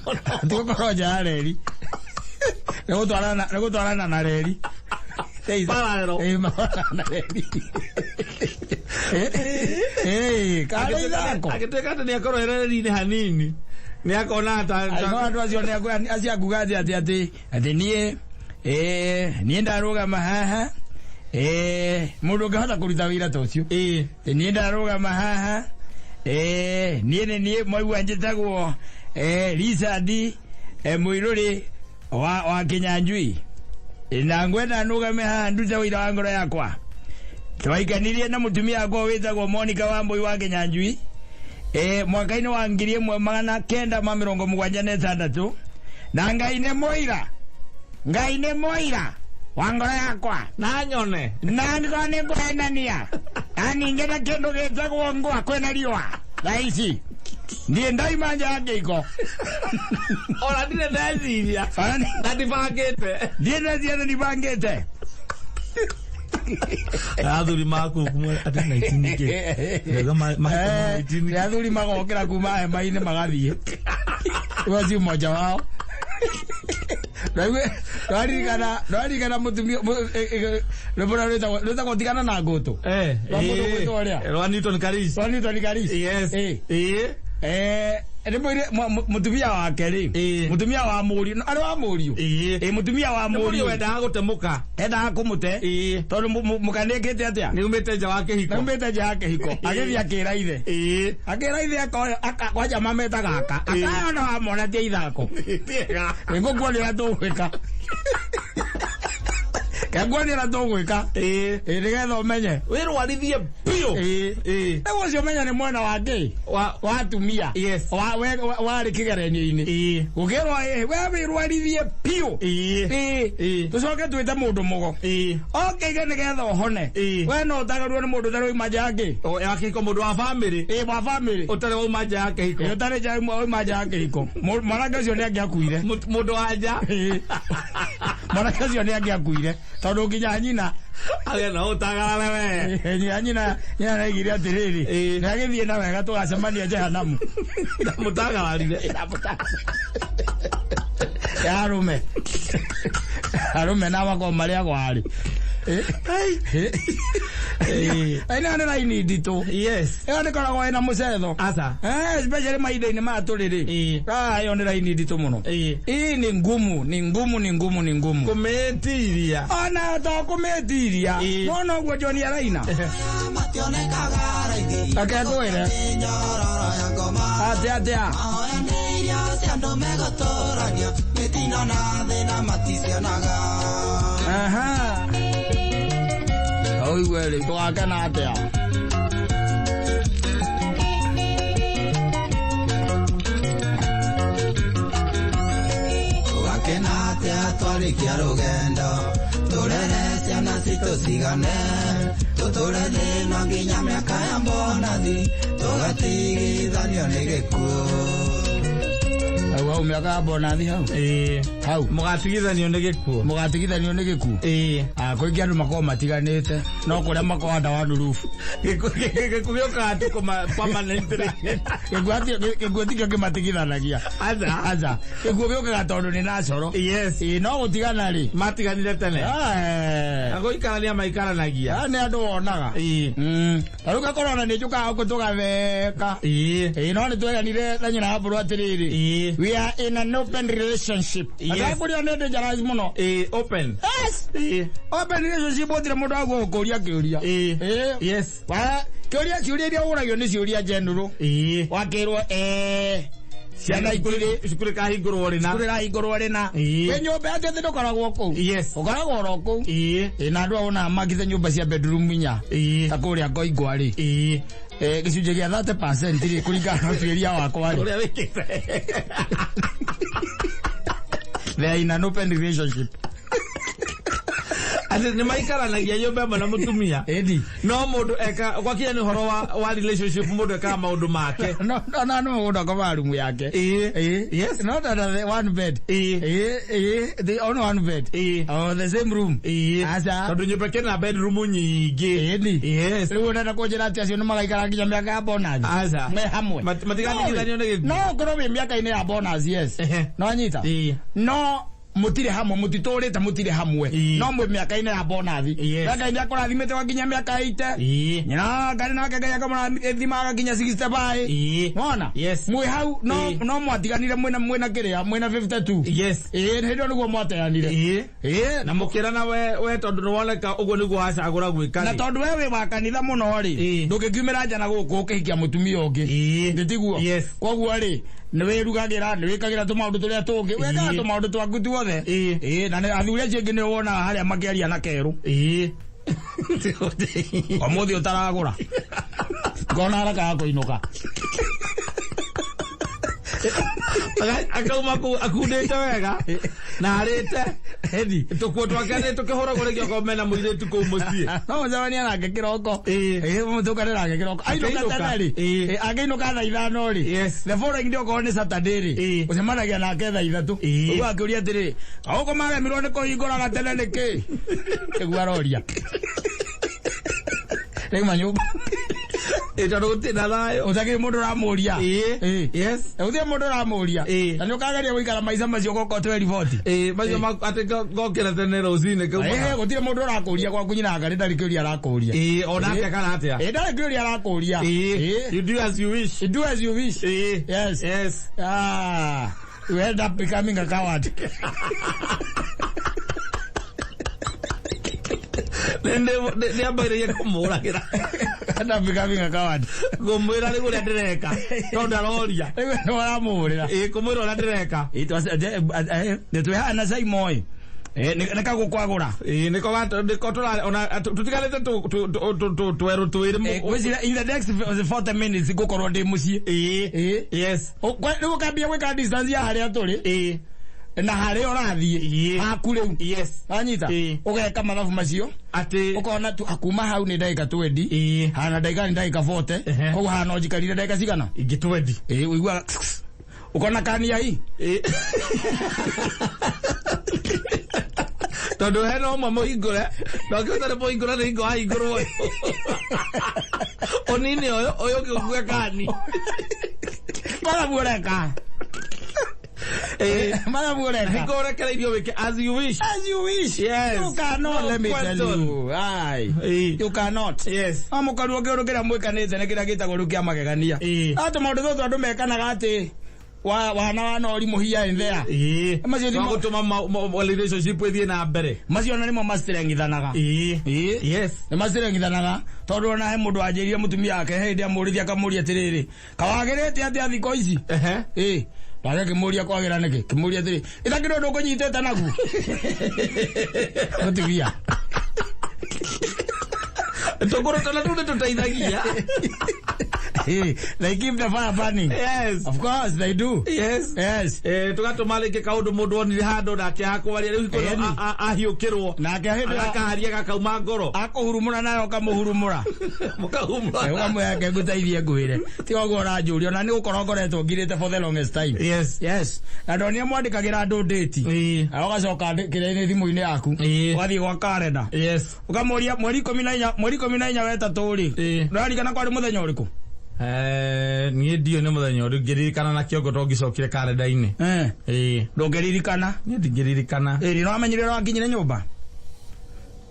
Tigũkorwo nja ya reri. Nĩ gũtwarana na reri. Parallel. Na reri. Karĩ ithako. Agĩtuĩka atĩ nĩ akorwo e reri-inĩ hanini. Nĩ akona ta no andũ acio nĩ acio akuga atĩ atĩ atĩ atĩ niĩ niĩ ndarũgama haha, mũndũ ũngĩhota kũruta wĩra ta ũcio, niĩ ndarũgama haha, niĩ nĩ niĩ mwaigua njĩtagwo Richard Mũirũrĩ wa Kĩnyanjui, na ngwenda nũgame haha ndute wĩira wa ngoro yakwa. Twaikanirie na mũtumia wakwa wĩtagwo Monica Wambui wa Kĩnyanjui mwaka-inĩ wa 1976, na Ngai nĩ mũira, Ngai nĩ mũira wa ngoro yakwa. Na nyone. Na nĩko nĩ ngũhenania na ningĩ na kĩndũ gĩtagwo ngwa kwĩna riũa thaa ici niĩ ndaima nja ya kĩiko. Ona ndirĩ ndeciria. Na ndibangĩte. Ndiĩ ndeciria na ndibangĩte. Athuri maku atĩ 19 kĩ. Nĩ athuri magokĩra kuma hema-inĩ magathiĩ. Ũcio mmoja wao. Ndwaririkana mũtumia rwĩmbo rũrĩa rwĩtagwo tigana na ngũtũ. Rwa mũndũ ũgwĩtwo ũrĩa? Rwa Newton Karis. Rwa Newton Karis. Yes. Nĩ mũtumia wake rĩ, mũtumia wa mũriũ, arĩ wa mũriũ, mũtumia wa mũriũ wendaga gũtemũka. Endaga kũmũte tondũ mũka nĩekĩte atĩa? Nĩumĩte nja wa kĩhiko. Nĩumĩte nja wa kĩhiko. Agĩthiĩ akĩra ithe. Akĩra ithe kwanja mametaga aka. Akayona wamona ti ithako. Nĩngũkuona ũrĩa tũgwĩka. Kenguonie ũrĩa tũgwĩka. Ĩĩ. Ĩĩ nĩgetha ũmenye. Wĩrwarithie biũ. Ĩĩ. Ĩĩ. Rĩu ũcio ũmenya nĩ mwena wa kĩ? Wa Wa atumia. Yes. Wa we warĩ kĩgeranio-inĩ. Ĩĩ. Gũkĩrwo ĩ we wĩrwarithie biũ. Ĩĩ. Ĩĩ. Ĩĩ. Tũcoke twĩte mũndũ mũgo. Ĩĩ. Oke nĩgetha ũhone. Ĩĩ. We no ũtagarwo nĩ mũndũ ũtarĩ wauma nja ya kĩ? O ya kĩhiko mũndũ wa family. Ĩĩ wa family. Ũtarĩ wauma nja ya kĩhiko. Ĩĩ ũtarĩ nja wauma nja ya kĩhiko. Mwanake ũcio nĩ angĩakuire. Mũndũ wa nja. Ĩĩ. Mwanake ũcio nĩ angĩakuire tondũ nginya nyina Agĩa na ũtagarare we. nginya nyina nyina nĩaigire atĩrĩrĩ Ĩĩ. nĩ agĩthiĩ na wega tũgacemania jehanamu. Ndamũtagararire. Ya arũme. Arũme na makoragwo marĩ agwarĩ. Ĩĩ. Ĩno nĩ raini nditũ. Yes. Ĩyo nĩkoragwo ĩna mũcetho. Aca. Especially mahinda-inĩ maya tũrĩ rĩ. Ĩĩ. Ah, ĩyo nĩ raini nditũ mũno. Ĩĩ. Ĩĩ ni ngumu, ni ngumu, ni ngumu, ni ngumu. Kũmĩtiria. Ona to kũmĩtiria. Ĩĩ. No noguo John araina. Reke ngwĩre. Atĩa atĩa. Aha. Ũigue rĩ, tũgakena atĩa? Tũgakena atĩa twarĩkia rũgendo, tũrere ciana citũ cigane, tũtũre thĩna nginya mĩaka ya mbonathi, tũgatigithanio nĩ gĩkuũ. Hau hau mĩaka ya bonathi hau. Ĩĩ. Hau. Mũgatigithanio nĩ gĩkuũ. Mũgatigithanio nĩ gĩkuũ. Ĩĩ. Ah, kũingĩ andũ makoragwo matiganĩte no kũrĩa makoragwo under one roof. Gĩkuũ gĩũkaga tu permanently. Gĩkuũ tikĩo kĩmatigithanagia. Aca. Aca. Gĩkuũ gĩũkaga tondũ nĩ natural. Yes. Ĩĩ no gũtigana rĩ. Matiganire tene. Eh. Na gũikarania maikaranagia. Ah, nĩ andũ wonaga. Ĩĩ. Ta rĩu gakorwo ona nĩ njũkaga gũkũ tũgatheka. Ĩĩ. Ĩĩ no nĩ tweranire na nyina wa mbũrũ atĩrĩrĩ. Ĩĩ. We are in an open relationship. Yes. Atakũria nĩ dangerous mũno. Ĩĩ, open. Yes. Ĩĩ. Open relationship gũtirĩ mũndũ wa gũkũria kĩũria. Ĩĩ. Ĩĩ. Yes. Wa kĩũria ciũria iria ũragio nĩ ciũria general. Ĩĩ. Wakĩrwo ciana itirĩ Cukuru ĩkahingũrwo rĩ na. cukuru ĩrahingũrwo rĩna. Ĩĩ. Wĩ nyũmba atĩ atĩ ndũkoragwo kũu. Yes. Ũkoragwo oro kũu. Ĩĩ. Ĩĩ na andũ ao na makite nyũmba cia bedroom inya. Ĩĩ. Ta kũrĩa Ngoingwa rĩ. Ĩĩ. Gĩcunjĩ gĩa 30% rĩ kũringana na ũtuĩria wakwa rĩ. Ũrĩa wĩkĩte. They are in an open relationship. Atĩ nĩ maikaranagia nyũmba ĩmwe na mũtumia. Ĩni. No mũndũ eka gwakinya nĩ ũhoro wa relationship mũndũ ekaga maũndũ make. No no no no mũndũ akomaga rumu yake. Ĩĩ. Ĩĩ. Yes. Not under the one bed. Ĩĩ. Ĩĩ ĩĩ they own one bed. Ĩĩ. Oh, the same room. Ĩĩ. Aca. Tondũ nyũmba ĩkĩna bedroom nyingĩ. Ĩni. Yes. Rĩu ũrenda kũnjĩra atĩ acio nĩ magaikara nginya mĩaka ya bonus. Aca. Me hamwe. Matigatigithanio nĩ gĩkuũ. No ũkorwo wĩ mĩaka-inĩ ya bonus yes. Ehe. No nyita. Ĩĩ. No mũtirĩ hamwe mũtitũrĩte mũtirĩ hamwe. Ĩĩ. No mwĩ mĩaka-inĩ ya bonus. Yes. Ngai nĩ akũrathimĩte wakinya mĩaka 80. Ĩĩ. Nyina Ngai nake Ngai akamũrathima agakinya 65. Ĩĩ. Wona? Yes. Mwĩ hau no Ĩĩ. no mwatiganire mwĩna mwĩna kĩrĩa mwĩna 52. Yes. Ĩĩ hĩndĩ ĩyo nĩguo mwateanire. Ĩĩ. Ĩĩ. Na mũkĩrana we tondũ nĩwoneka ũguo nĩguo wacagũra gwĩka Na rĩ. tondũ we wĩ wa kanitha mũno rĩ, Ĩĩ. ndũngĩkiumĩra nja na gũkũ ũkĩhikia mũtumia ũngĩ. Ĩĩ. Nĩ tiguo? Yes. Koguo rĩ, nĩ wĩrugagĩra, nĩ wĩkagĩra tũmaũndũ tũrĩa tũngĩ, wĩkaga Ĩĩ. tũmaũndũ twaku tuothe. Ĩĩ. Ĩĩ, na athuri acio angĩ nĩ wonaga harĩa makĩaria na kerũ. Ĩĩ. Ũmũthĩ ũtaragũra. Ngona haraka ya kũinũka. Akauma kũu akundĩte wega na arĩte Ĩni. tũkuo twake nĩ tũkĩhũragwo rĩngĩ okorwo mena mũirĩtu kũu mũciĩ. No mũcemanie nake kĩroko. Ĩĩ. Ĩĩ, mũtũngane nake kĩroko. Ainũka Akĩinũka. tene rĩ. Ĩĩ. Ĩĩ, angĩinũka thaa ithano rĩ. Yes. The following day okorwo nĩ Saturday rĩ. Ĩĩ. Ũcemanagia nake thaa ithatũ. Ĩĩ. Ũguo akĩũria atĩrĩrĩ, gũkũ maremirwo nĩ kũhingũraga tene nĩkĩ? Nĩguo aroria. Rĩu nyũmba. Ĩĩ, tondũ gũtirĩ na thayũ. Ũtakĩrĩ mũndũ ũramũria. Ĩĩ. Ĩĩ. Yes. Gũtirĩ mũndũ ũramũria. Ĩĩ. Na nĩ ũkageria gũikara maica macio gũkorwo 12:40. Ĩĩ, macio atĩ ngokĩra tene rũcinĩ Ĩĩ, gũtirĩ mũndũ ũrakũria gwaku nyina ngarĩ ndarĩ kĩũria arakũria. Ĩĩ, onake kana atĩa? Ĩĩ, ndarĩ kĩũria arakũria. Ĩĩ. Ĩĩ. You do as you wish. You do as you wish. Ĩĩ. Yes. Yes. Ah, you end up becoming a coward. Nĩ ambagĩrĩria kũmũragĩra. End up becoming a coward. Ngũmwĩra rĩu ũrĩa ndĩreka tondũ aroria. Rĩu nĩ ũramũhũrĩra. Ĩĩ, kũmwĩra ũrĩa ndĩreka. Nĩ twĩhana Saimoi. Nĩ kagũkwagũra. Ĩĩ, nĩko tũra ona tũtigarĩte tweru twĩrĩ. Ngwĩciria in the next 40 minutes ngũkorwo ndĩ mũciĩ. Ĩĩ. Ĩĩ. Yes. Rĩu ũkambia gwĩka distance ya harĩa tũrĩ Ĩĩ. na harĩa ũrathiĩ Ĩĩ. haku rĩu. Yes. Wanyita? Ĩĩ. Ũgeka mathabu macio Atĩ ũkona tu kuma hau nĩ ndagĩka 20. Ĩĩ. Hana ndagĩka nĩ ndagĩka 40. Ehe. Koguo hana no njikarire ndagĩka cigana? Ingĩ 20. Ĩĩ, ũiguaga ũkona kania hii. Ĩĩ. Tondũ hena ũmwe mũhingũre na ũngĩ ũtarĩ mũhingũre nĩ hingo wahingũrwo ũnini ũyũ ũyũ ũngĩ ũkue kani. Mathabu ũreka. Ĩĩ. Mathabu ũreka. Hingo ũrekereirio wĩke as you wish. As you wish. Yes. You cannot, No let me tell question. you. Aye. Ĩĩ. You cannot. Yes. No mũkaruo kĩũndũ kĩrĩa mwĩkanĩte nĩ kĩrĩa gĩtagwo rĩu kĩa magegania. Ĩĩ. Atĩ maũndũ tũtũ andũ mekanaga atĩ wana wana ũrimũ here and there. Ĩĩ. Macio nĩmo- Magũtũma relationship ĩthiĩ na mbere. Macio ona nĩmo macirengithanaga. Ĩĩ. Ĩĩ. Yes. Nĩ macirengithanaga tondũ ona he mũndũ wanjĩrire mũtumia wake hĩndĩ amũrithia akamũria atĩrĩrĩ, kawagĩrĩte atĩa thikũ ici? Ehe. Ĩĩ. Nake akĩmũria kwagĩra nĩkĩ? Kĩmũria atĩrĩ, ĩtakĩrĩ ũndũ ũkũnyitĩte naguo? Mũtumia. Tũkũrũtana tũu nĩtũteithagia. They keep the fire burning. Yes. Of course they do. Yes. Yes. Tũgatũma rĩngĩ kaũndũ mũndũ onire handũ nake akwaria rĩu hingo Ĩni. ahiũkĩrwo Nake hĩndĩ ĩyo agakaharia gakauma ngoro akũhurumũra nawe ũkamũhurumũra. mũkahumũra. Ũkamwĩra reke ngũteithie ngwĩre. Tiga ũguo ũranjũria ona nĩ gũkorwo ngoretwo ngirĩte for the longest time. Yes. Yes. Na ndonire mwandĩkagĩra andũ ndĩti. Ĩĩ. Na ũgacoka kĩrĩa-inĩ thimũ-inĩ yaku. Ĩĩ. Ũgathiĩ gwa karenda. Yes. Ũkamũria mweri 14 mweri 14 wetatũ rĩ. Ĩĩ. Ndũraririkana kwarĩ mũthenya ũrĩkũ? Niĩ ndiũĩ nĩ mũthenya ũrĩkũ ngĩririkana na kĩongo to ngĩcokire karenda-inĩ. Eh. Ĩĩ. Ndũngĩririkana. Niĩ ndingĩririkana. Ĩĩ, nĩ wamenyire ũrĩa wakinyire nyũmba?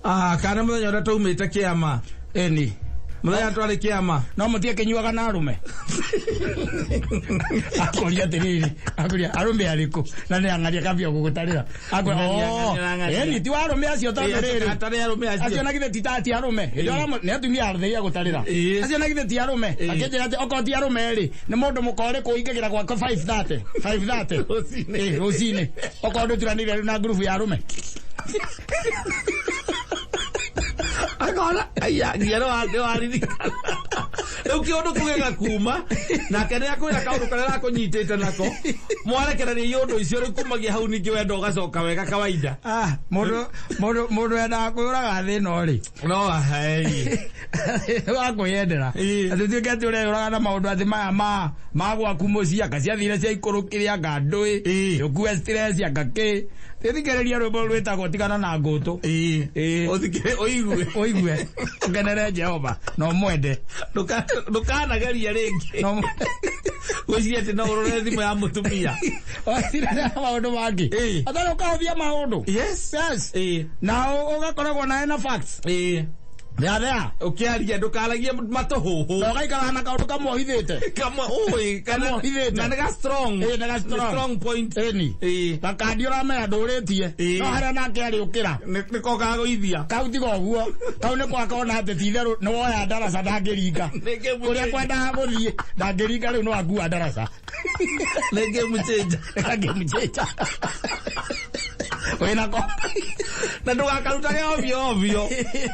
Ah, kana mũthenya ũrĩa twaumĩte kĩama. Ĩni. Mũthenya twarĩ kĩama. No mũtige kĩnyuaga na arũme. Akũria atĩrĩrĩ, akũria arũme arĩkũ? Na nĩ ang'aria kambia gũgũtarĩra. Akũria, Ng'aria, "Oh, ng'aria, ng'aria." ĩni ti wa arũme acio tondũ rĩrĩ. Atarĩ arũme Acio acio. na githĩ ti ta ti arũme. Hĩndĩ ĩyo nĩ atumia arthĩia gũtarĩra. Ĩĩ. Acio na githĩ ti arũme. Ĩĩ. Akĩnjĩra atĩ okorwo ti arũme rĩ, nĩ mũndũ mũka ũrĩkũ ũingagĩra gwakwa 5:30. 5:30. Rũcinĩ. Ĩĩ, rũcinĩ. Okorwo ndũturanĩire rĩu na ngurubu ya arũme. Akona aya nginya nĩ waririkana. Rĩu kĩũndũ kĩu gĩgakuma nake nĩ akwĩra kaũndũ karĩa arakũnyitĩte nako mwarekereria iũndũ icio rĩu kumagia hau ningĩ wendo ũgacoka wega kawaida. Ah, mũndũ mũndũ mũndũ wendaga kwĩyũraga thĩ ĩno rĩ. No hei. Wa kwĩyendera. Ĩĩ. Atĩ tuĩke atĩ ũreyũraga na maũndũ atĩ maya ma gwaku mũciĩ anga ciathire ciaikũrũkire anga ndũĩ. Ĩĩ. Ũkue stress anga kĩ. Thikĩrĩria rwĩmbo rwĩtagwo tigana na ngũtũ. Ĩĩ. Ĩĩ. Ũthikĩrĩrie ũigue. Ũigue. Ũkenere Jehova na ũmwende. Ndũkanageria rĩngĩ. Na ũmwende. Gwĩciria atĩ no ũrore thimũ ya mũtumia. Ũgacirĩra maũndũ mangĩ. Ĩĩ. Atarĩ ũkahũthia maũndũ. Yes. Yes. Ĩĩ. Na ũgakoragwo nawe na facts. Ĩĩ. They are there. Ũkĩaria ndũkaragie matũhũhũ. Na ũgaikara na kaũndũ kamwohithĩte. Kamwe ũĩ kana Kamwohithĩte. na nĩ ga strong. Ĩĩ, nĩ ga strong. Strong point. Ĩni. Ĩĩ. Gakandi ũramenya ndũrĩtie. Ĩĩ. No harĩa nake arĩũkĩra. Nĩko kagũithia. Kau tiga ũguo. Kau nĩ gwakona atĩ ti itherũ nĩ woya ndaraca ndangĩringa. Nĩ game Kũrĩa kwendaga gũthiĩ ndangĩringa rĩu no akua ndaraca. Nĩ game changer. Game changer. Wĩna ko. Na ndũgakarutage ovyo ovyo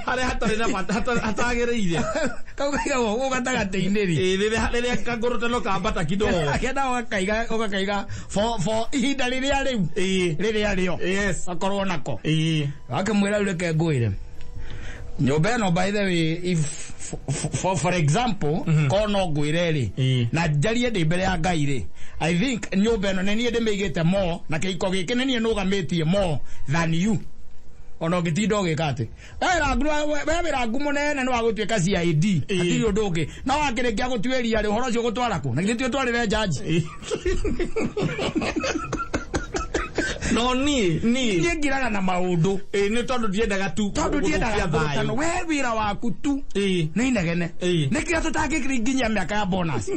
harĩa hatarĩ na bata hatagĩrĩire. Kau kaigagwo gũkũ gatagatĩ-inĩ rĩ. Ĩĩ, rĩrĩa kangũrũtano kambata kidogo. Akenda ũgakaiga for ihinda rĩrĩa rĩu. Ĩĩ. Rĩrĩa rĩo. Yes. Akorwo nako. Ĩĩ. Akĩmwĩra rĩu reke ngwĩre. Nyũmba ĩno by the way if for example korwo no ngwĩre rĩ Ĩĩ. na njarie ndĩ mbere ya Ngai rĩ, I think nyũmba ĩno nĩ niĩ ndĩmĩigĩte more na kĩhiko gĩkĩ nĩ niĩ nũgamĩtie more than you. Ona ũngĩtinda ũgĩka atĩ we wĩra ngumo nene nĩ wa gũtuĩka CID. Ĩĩ. Hatirĩ ũndũ ũngĩ no wakĩrĩkia gũtuĩria rĩ ũhoro ũcio ũgũtwara kũ na githĩ ti ũtwarĩre jaji. No niĩ niĩ Niĩ ngiraga na maũndũ ĩĩ nĩ tondũ ndiendaga tu tondũ ndiendaga gũthũkia ngũrũtano thayũ. we wĩra waku tu Ĩĩ. nĩ inegene Ĩĩ. nĩkĩo tũtangĩkiringinyia mĩaka ya bonus.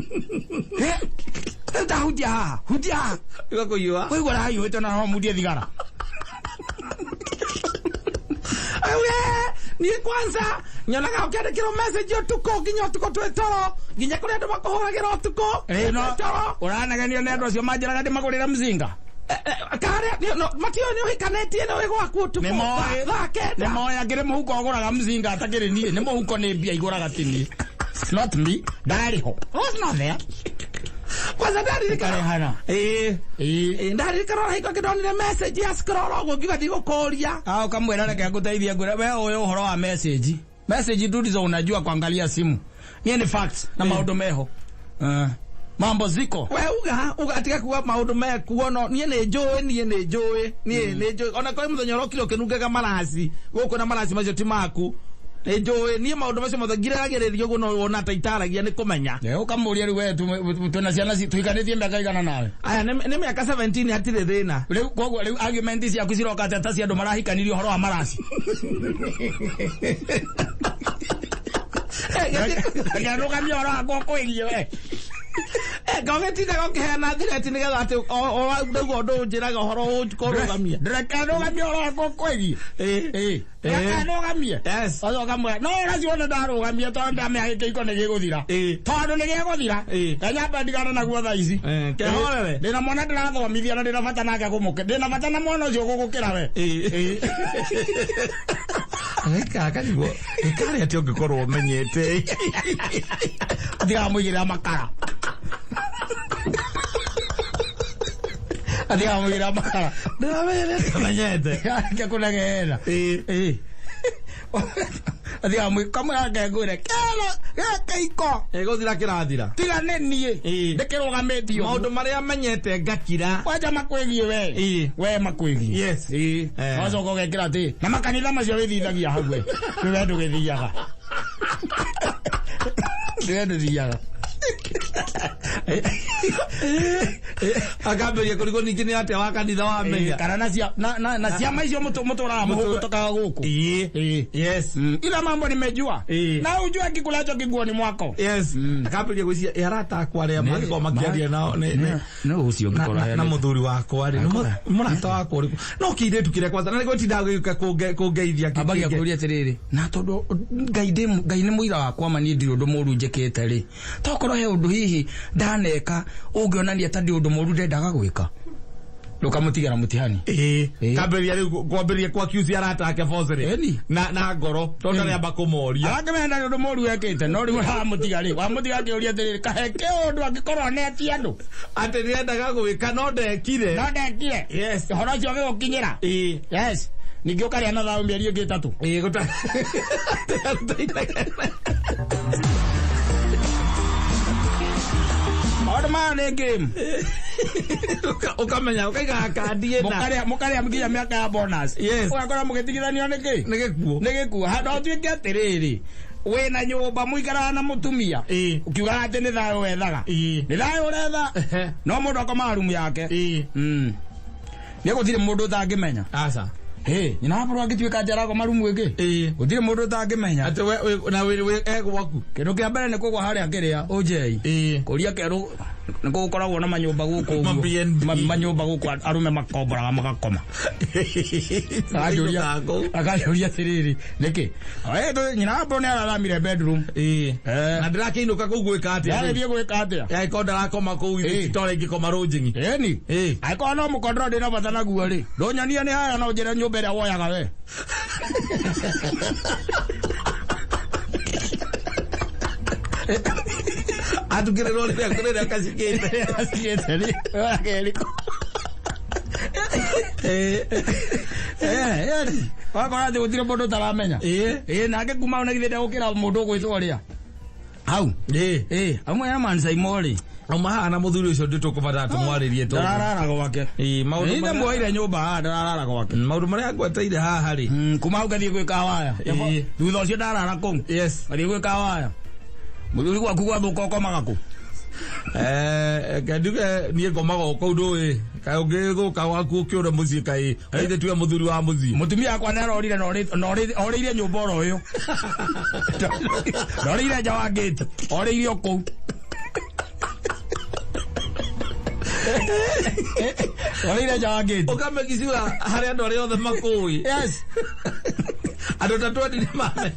Rĩu ta hutia haha hutia haha Igakũhiũha. ũigua ũrahiũhĩte na no mundie thigara. Auge niĩ kwanza nyonaga ũkĩandĩkĩrwo message ũtukũ nginya ũtukũ twĩ toro nginya kũrĩ andũ makũhũragĩra ũtukũ Ĩĩ, no toro. ũranegenio nĩ andũ acio manjĩraga ndĩmagũrĩre mzinga. Kare no matio ni uhikanetie na we gwaku utuku. Thaa kenda. Ni moe angire muhuko aguraga mzinga atakiri nie. Ni muhuko ni mbia iguraga ti nie. It's not me. Ndari ho. I was not there. Kwanza ndaririkana. Ndaririkana hiko kidonire message ya scroll uguo ngiuga ndigũkũria. Ah, ukamwira reke ngũteithie ngwĩre we ũyũ ũhoro wa message. Message tu ndizo unajua kuangalia simu. Niĩ ni facts na maũndũ meho. Mambo ziko. We uga atiga kuga maũndũ mekuo no niĩ nĩ njũĩ niĩ nĩ njũĩ niĩ nĩ njũĩ ona kũrĩ mũthenya ũrokire ũkĩnungaga maraci gũkũ na maraci macio ti maku. Nĩ njũĩ niĩ maũndũ macio mothe ngiragĩrĩria ũguo no wona ta itaragia nĩ kũmenya. Ũkamũria rĩu we twĩna ciana tũhikanĩtie mĩaka igana nawe. Aya nĩ mĩaka 17 hatirĩ thĩna. Rĩu koguo rĩu argument ciaku ciroka atĩa ta cia andũ marahikanirie ũhoro wa maraci. Ngarũgamia ũhoro wakwa ũkwĩgiĩ we. Ngogĩtinda gũkĩheana thireti nĩgetha atĩ nĩguo ũndũ ũnjĩraga ũhoro ũkũrũgamia. Ndĩreka ũhoro wakwa ũkwĩgiĩ. Reke nũgamie. Yes. Ũcoka no ũraciona ndarũgamia tondũ ndamenya gĩkĩiko nĩ gĩgũthira. Tondũ nĩ gĩgũthira. Kanyamba ndigana naguo thaa ici. Kehorere. Ndĩna mwana ndĩrathomithia na ndĩna bata nake kũmũkĩra. Ndĩna bata na mwana ũcio gũgũkĩra we. Gĩka kanyuo gĩkarĩa atĩ ũngĩkorwo ũmenyete. Atigamũigĩrĩra makara. Atigamũigĩrĩra makara. Ndĩramenya ũmenyete. Ke kũnegera. Atigamũigĩrĩra kamwĩra ngengwĩre kĩro gĩkĩiko. Gĩgũthira kĩrathira. Tiga nĩ niĩ. Ndĩkĩrũgamĩtio. Maũndũ marĩa menyete ngakira. Kwanja makwĩgiĩ we. We makwĩgiĩ. Yes. Wacoka ũgekĩra atĩ na makanitha macio wĩthithagia hau we. Nĩ we ndũgĩthiaga. Nĩ we ndũthiaga. Akambĩrĩria kũrigwo ningĩ nĩ atĩa wa kanitha wamenya. Kana na ciama icio mũtũraga mũhũtũkaga gũkũ. Yes. Ila mambo nimejua. Na ujue kikulacho kiguoni mwako. Yes. Akambĩrĩria gwĩciria arata akwa arĩa mangĩkorwo makĩaria nao nĩ ũcio ũngĩkorwo na mũthuri wakwa rĩ mũrata wakwa ũrĩkũ no kĩirĩtu kĩrĩa kwanza na nĩgũtinda gĩũka kũngeithia. Ambagia kũũria atĩrĩrĩ na tondũ Ngai nĩ mũira wakwa ma niĩ ndirĩ ũndũ mũũru njĩkĩte rĩ tokorwo he ũndũ hihi ndaneka ũngĩonania ta ndĩ ũndũ mũũru ndendaga gwĩka ndũkamũtigĩra mũtihani. Kambĩrĩria rĩu kwambĩrĩria kwa accuse arata ake falsely na ngoro tondũ ndarĩamba kũmoria. Arakĩmenya ndarĩ ũndũ mũũru wekĩte no rĩu ũramũtiga rĩ wamũtiga akĩũria atĩrĩrĩ kahe kĩũndũ angĩkorwo anetie andũ atĩ nĩendaga gwĩka no ndekire. No ndekire. Yes. Ũhoro ũcio ũgĩgũkinyĩra. Yes. Ningĩ ũkarĩa na thayũ mĩeri ĩngĩ ĩtatũ. Maũndũ maya nĩ game. Ũkamenya ũkaigaga kandi ĩna. Mũkarĩa nginya mĩaka ya bonus. Yes. Ũgakora mũgĩtigithanio nĩ kĩ? Nĩ gĩkuũ. Nĩ gĩkuũ. Handũ ũtuĩke atĩrĩrĩ wĩna nyũmba mũikaraga na mũtumia ũkiugaga atĩ nĩ thayũ wethaga. Nĩ thayũ ũretha no mũndũ akomaga rumu yake. Nĩ gũtirĩ mũndũ ũtangĩmenya. Aca. Nyina wa bũrũ angĩtuĩka atĩ arakoma rumu ĩngĩ. Gũtirĩ mũndũ ũtangĩmenya. Atĩ we na wĩ egwaku. Kĩndũ kĩa mbere nĩ kũgwa harĩa kĩrĩa ũnjei. Kũria kerũ nĩ gũkoragwo na manyũmba gũkũ ũguo. Manyũmba gũkũ arũme makomboraga magakoma. Akajũria atĩrĩrĩ nĩkĩ? Nyina wa bũrũ nĩ araramire bedroom. Na ndĩrakĩinũka kũu gwĩka atĩa? Ndarĩthiĩ gwĩka atĩa? Angĩkorwo ndarakoma kũu ithe tore ingĩkoma rũnjing'i. Ĩni. Angĩkorwo no mũkondoro ndĩna bata naguo rĩ. Ndũnyonie nĩ haya no ũnjĩre nyũmba ĩrĩa woyaga we. Atukĩrĩrwo rĩrĩa kũrĩrĩa kacikĩte. Kacikĩte rĩ. Wakerĩ. Wakora atĩ gũtirĩ mũndũ ũtaramenya. Nake kuma hau na githĩ ndegũkĩra mũndũ ũgwĩtwo ũrĩa. Hau. Amwe ya mansaimo rĩ. Auma haha na mũthuri ũcio ndĩ tũkũbatara tũmwarĩrie tondũ. Ndararara gwake. Maũndũ marĩa muoire nyũmba haha ndararara gwake. Maũndũ marĩa ngweteire haha rĩ. Kuma hau ngathiĩ gwĩka waya. Thutha ũcio ndarara kũu. Yes. Ngathiĩ gwĩka waya. Mũthuri gwaku gwathũka ũkomaga kũ? Kenduge niĩ ngomaga o kũu ndũĩ. Kaĩ ũngĩthũka gwaku ũkĩũre mũciĩ kaĩ ithe tuwe mũthuri wa mũciĩ. Mũtumia wakwa nĩ arorire na orĩire nyũmba oro ĩyo. Ndorĩire nja wa gate. Orĩire o kũu. Orĩire nja wa gate. Ũkamekicua harĩa andũ arĩa othe makũĩ. Yes. Andũ ta 20 nĩ mamenya.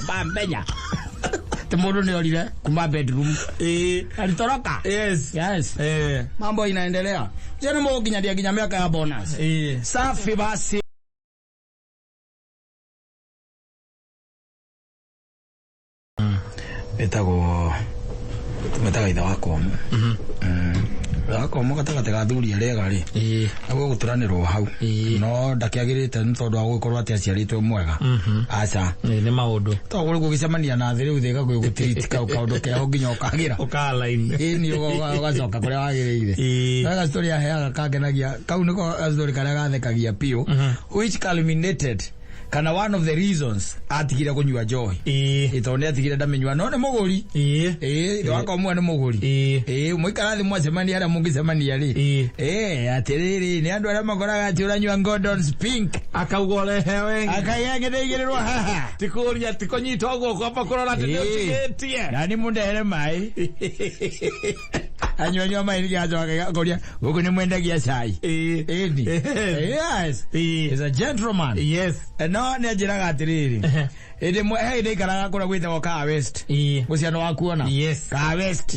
Mamenya. Te mundu ni orire kuma bedroom. Alitoroka. Yes. Yes. Mambo inaendelea. Jana mo nginyagia nginya miaka ya bonus. Safi basi. Etagwo tumetaga ithe wa komu. Ithe wa komu gatagatĩ ga athuri arĩa ega rĩ, agũgũtũranĩrwo hau no ndakiagĩrĩte nĩ tondũ wa gũgĩkorwo atĩ aciarĩtwo mwega. Aca Nĩ maũndũ. to gũrĩ gũgĩcemania na thĩ rĩu thĩ ĩgagũgũtiriti kaũndũ keho nginya ũkagĩra. Ũkalaini. Ĩni ũgacoka kũrĩa wagĩrĩire. No gastori aheaga kangenagia kau nĩko gastori karĩa gathekagia biũ, which culminated kana one of the reasons atigire kũnyua njohi. Ĩ tondũ nĩ atigire ndamĩnyua no nĩ mũgũri. Ĩ ithe wakwa ũmwe nĩ mũgũri. Ĩ mũikara thĩ mwacemania harĩa mũngĩcemania rĩ. Ĩ atĩrĩrĩ nĩ andũ arĩa makoraga atĩ ũranyua Gordon's Pink. Akauga ũrehe wengi. Akaiga ng'ĩndĩigĩrĩrwo haha. Tikũria tikũnyita ũguo kwamba kũrora atĩ nĩ ũtigĩtie. Nani mundehere maĩ. Anyuanyua maĩ nĩkĩ acoka akoria gũkũ nĩ mwendagia cai. Ĩni. Yes. He's a gentleman. Yes. No nĩ anjĩraga atĩrĩrĩ. Hĩndĩ ĩmwe he hĩndĩ aikaraga kũrĩa gwĩtagwo Kaa West. Gũciano wa kuona. Yes. Kaa West.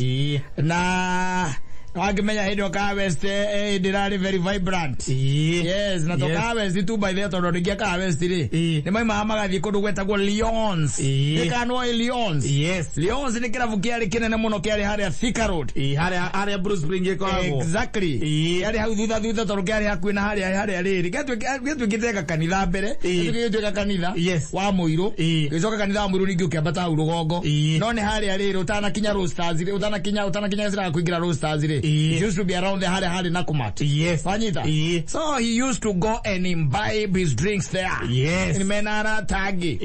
Na wangĩmenya hĩndĩ ĩyo Kaa West hĩndĩ ĩrarĩ very vibrant. Yes, na to Kaa West tu by the tondũ andũ aingĩ a Kaa West rĩ nĩ maimaga magathiĩ kũndũ gwetagwo Lyons. Nĩ kana nĩwoĩ Lyons? Yes. Lyons nĩ kĩrabu kĩarĩ kĩnene mũno kĩarĩ harĩa Thika Road. Harĩa harĩa Bruce Spring ĩkoragwo. Exactly. Kĩarĩ hau thutha thutha tondũ kĩarĩ hakuhĩ na harĩa harĩa rĩrĩ. Gĩatuĩkĩte ga kanitha mbere. Gĩtuĩka kanitha wa Mũirũ. Gĩcoka kanitha wa Mũirũ ningĩ ũkĩambata hau rũgongo. No nĩ harĩa rĩrĩ ũtanakinya Roasters rĩ, ũtanakinya ũtanakinya gacĩra ga kũingĩra Roasters rĩ. It used to be around there harĩa harĩ na Kumat. Yes. Wanyita? So he used to go and imbibe his drinks there. Yes. Ni mena arata angĩ.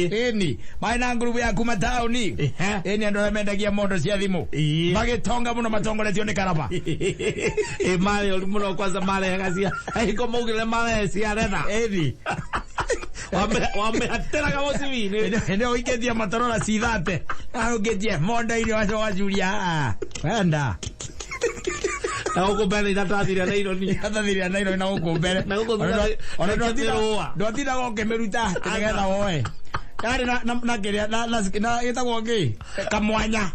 Ĩni, marĩ na ngurubu ya kuma taũni. Ĩni andũ arĩa mendagia mondo cia thimũ. Magĩtonga mũno matongoretio nĩ Karaba. Ĩ marĩ ũru mũno kwanza marehaga cia hingo maugire marehe cia retha. Ĩni. Wamĩhatĩraga mũcibi-inĩ. Hĩndĩ ĩyo ũikĩtie matorora cithate. Arũngĩtie mondo-inĩ wacio wacuria. Wenda. Na gũkũ mbere iratathire naironi. Iratathire naironi na gũkũ mbere. Na gũkũ thutha Ona rũa. ndwatindaga ũkĩmĩruta nĩgetha woe. Yarĩ na kĩrĩa na ĩtagwo kĩ? Kamwanya.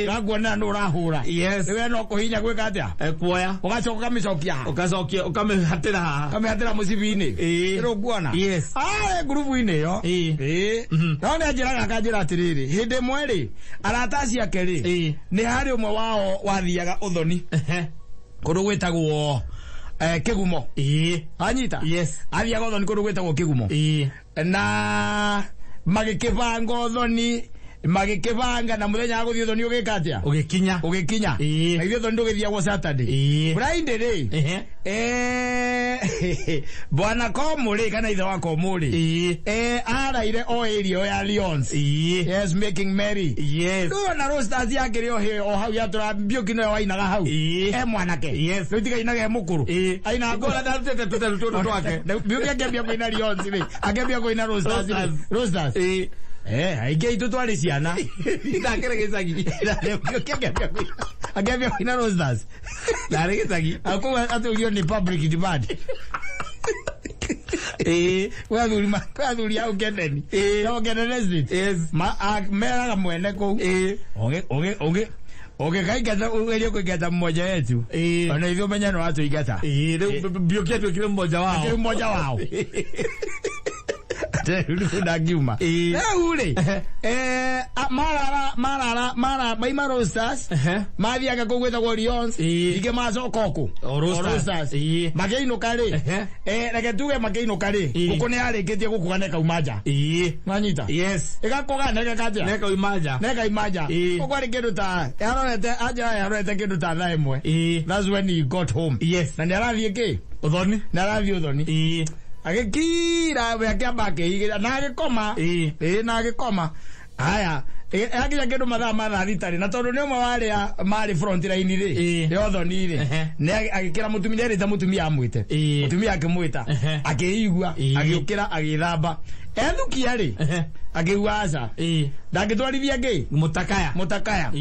Gakuonera nũ ũrahũra. Yes. Rĩu we no kũhinya gwĩka atĩa? Kuoya. Ũgacoka ũkamĩcokia haha. Ũgacokia ũkamĩhatĩra haha. Kamĩhatĩra mũcibi-inĩ. Ĩrĩ ũkuona? Yes. Arĩ ngurubu-inĩ ĩyo. No nĩ anjĩraga akanjĩra atĩrĩrĩ, hĩndĩ ĩmwe rĩ, arata acio ake rĩ, nĩ harĩ ũmwe wao wathiaga ũthoni. Kũndũ gwĩtagwo Kĩgumo. Wanyita? Yes. Athiaga ũthoni kũndũ gwĩtagwo Kĩgumo. Na magĩkĩbanga ũthoni, magĩkĩbanga na mũthenya wa gũthiĩ ũthoni ũgĩka atĩa? Ũgĩkinya. Ũgĩkinya. Na ithuĩ ũthoni ndũgĩthiagwo Saturday. Friday rĩ, Bwana Komu rĩ, kana ithe wa Komu rĩ, araire o area ya Lyons. Yes, making merry. Yes. Rĩu ona Roasters yakĩrĩ o hĩ- o hau yatũra Mbiũki nĩwe wainaga hau. E mwanake. Yes. Rĩu tiga ainaga e mũkũrũ. Ainaga Ngora ndarutĩte tũteru tũtũ twake. Mbiũki akĩambia kũina Lyons rĩ, akĩambia kũina Roasters rĩ. Roasters. Roasters. Aingĩ aitũ twarĩ ciana. Ndakĩrĩ gĩcagi. Mbiũki akĩambia kũina Roasters. Ndarĩ gĩcagi. Akauga atũrio nĩ public demand. Kwĩ athuri kwĩ athuri hau Kendeni. No Kendeni Estate. Yes. Meraga mwene kũu. Ũngĩkaingata ũgerie kũingata mmoja wetu. Ona ithuĩ ũmenye nĩ watũingata. Rĩu Mbiũki atuĩkire mmoja wao. Akĩrĩ mmoja wao. Rĩu ndangiuma. Rĩu rĩ, marara marara mara maima Roasters. Mathiaga kũu gwĩtagwo Lyons. Ningĩ macoka kũ. O Roasters. O Roasters. Makĩinũka rĩ. Reke tuge makĩinũka rĩ. Ngũkũ nĩ yarĩkĩtie gũkũga na ĩkauma nja. Nwanyita? Yes. Ĩgakũga na ĩgeka atĩa? Nekauma nja. Na ĩkauma nja. Ũguo arĩ kĩndũ ta yarorete anja yarorete kĩndũ ta thaa ĩmwe. That's when he got home. Yes. Na nĩ arathiĩ kĩ? Ũthoni. Nĩ arathiĩ ũthoni. Agĩkira we akĩamba akĩigĩra na agĩkoma. Na agĩkoma. Haya, akinya kĩndũ mathaa ma thaa thita rĩ, na tondũ nĩ ũmwe wa arĩa marĩ front line rĩ, ya ũthoni rĩ, nĩ agĩkĩra mũtumia, nĩ erĩte mũtumia amwĩte. Mũtumia akĩmwĩta, akĩigua, agĩũkĩra, agĩthamba. Ethukia rĩ, akĩigua aca. Ndangĩtwarithia kĩ? Mũtakaya. Mũtakaya.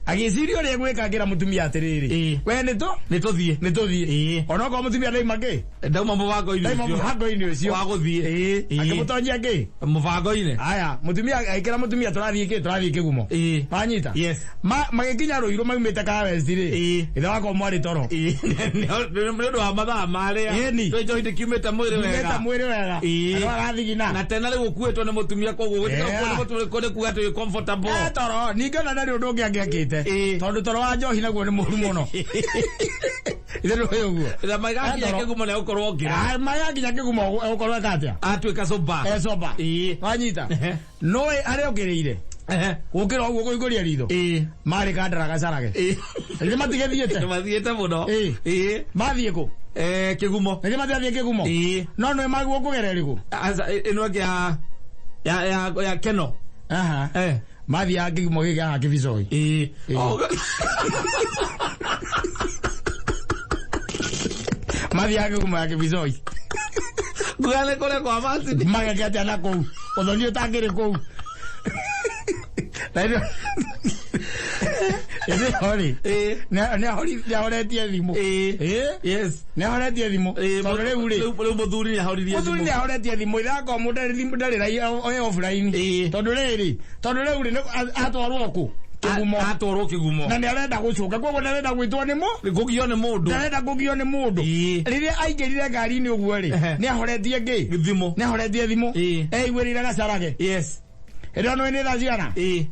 Agĩciria ũrĩa egwĩka akĩra mũtumia atĩrĩrĩ, Ĩĩ. we nĩ tũ Nĩ tũthiĩ. nĩ tũthiĩ. Ĩĩ. Onokorwo mũtumia ndaima kĩ, Ndauma mũbango-inĩ ndaima ũcio. mũbango-inĩ ũcio Wa gũthiĩ. Ĩĩ. Ĩĩ. Akĩmũtonyia kĩ Mũbango-inĩ. aya mũtumia agĩkĩra mũtumia tũrathiĩ kĩ, tũrathiĩ kĩgumo. Ĩĩ. Wanyita? Yes. Magĩkinya Rũirũ maumĩte ka West rĩ, Ĩĩ. ithe wakwa mwarĩ toro. Ĩĩ. Nĩ ũndũ wa mathaa marĩa. Ĩni. Twĩ njohi ndĩkiumĩte mwĩrĩ Umĩte wega. mwĩrĩ wega. Ĩĩ. Andũ arathigina. Na tena rĩu ũkuĩtwo nĩ mũtumia koguo gũtiga Yeah. ũkuo nĩ mũtumia kũndĩ kuga atĩ wĩ comfortable. Eh, toro ningĩ ona ndarĩ ũndũ ũngĩ angĩakĩte, Ĩĩ. tondũ toro wa njohi naguo nĩ mũru mũno. Ithe ndũĩ ũguo. Na magakinya Eh, toro. kĩgumo nĩ egũkorwo okĩra. Ah, magakinya kĩgumo egũkorwo eka atĩa? Atuĩka sober. Ecoba. Ĩĩ. Wanyita? Ehe. Nũĩ harĩa ũkĩrĩire Ehe. gũkĩra ũguo kũingũria ritho, Ĩĩ. marĩ kandara gacarage. Ĩĩ. Nĩ matigĩthiĩte. Mathiĩte mũno. Ĩĩ. Ĩĩ. Mathiĩ kũ? Eh, kĩgumo. Nĩ mathiathiĩ kĩgumo. Ĩĩ. No nĩ maguo kũgera ĩrĩkũ? Aca ĩno ĩngĩ ya Keno. Aha. Eh. Mathiaga kĩgumo gĩkĩ haha Kĩbicoi. Ĩĩ. Ĩĩ. Oh, Mathiaga kĩgumo ya Kĩbicoi. Nguga nĩ kũrĩa kwa Martin. Mageke atĩa na kũu ũthoni ũtangĩrĩ kũu? Na ĩno ĩthĩ rĩ, Ĩĩ. nĩ ahoretie thimũ. Ĩĩ. Ĩĩ. Yes. Nĩ ahoretie thimũ Ĩĩ, tondũ rĩu rĩ, rĩu mũthuri nĩ ahoririe mũthuri nĩ ahoretie thimũ ithako mũndũ ndarĩ thimũ ndarĩ oe offline. Ĩĩ. Tondũ rĩrĩ, tondũ rĩu rĩ, atwarwo kũ? Kĩgumo. Atwarwo kĩgumo. Na nĩ arenda gũcoka, koguo ndarenda gwĩtwo nĩ mũ Kũgio nĩ mũndũ. ndarenda kũgio nĩ mũndũ. Ĩĩ. Rĩrĩa aingĩrire ngari-inĩ ũguo rĩ, Ehe. nĩ ahoretie ngĩ Thimũ. nĩ ahoretie thimũ. Ĩĩ. Eiguĩrĩire gacarage. Yes. Ĩrĩa nĩ nĩ thaa cigana? Ĩĩ.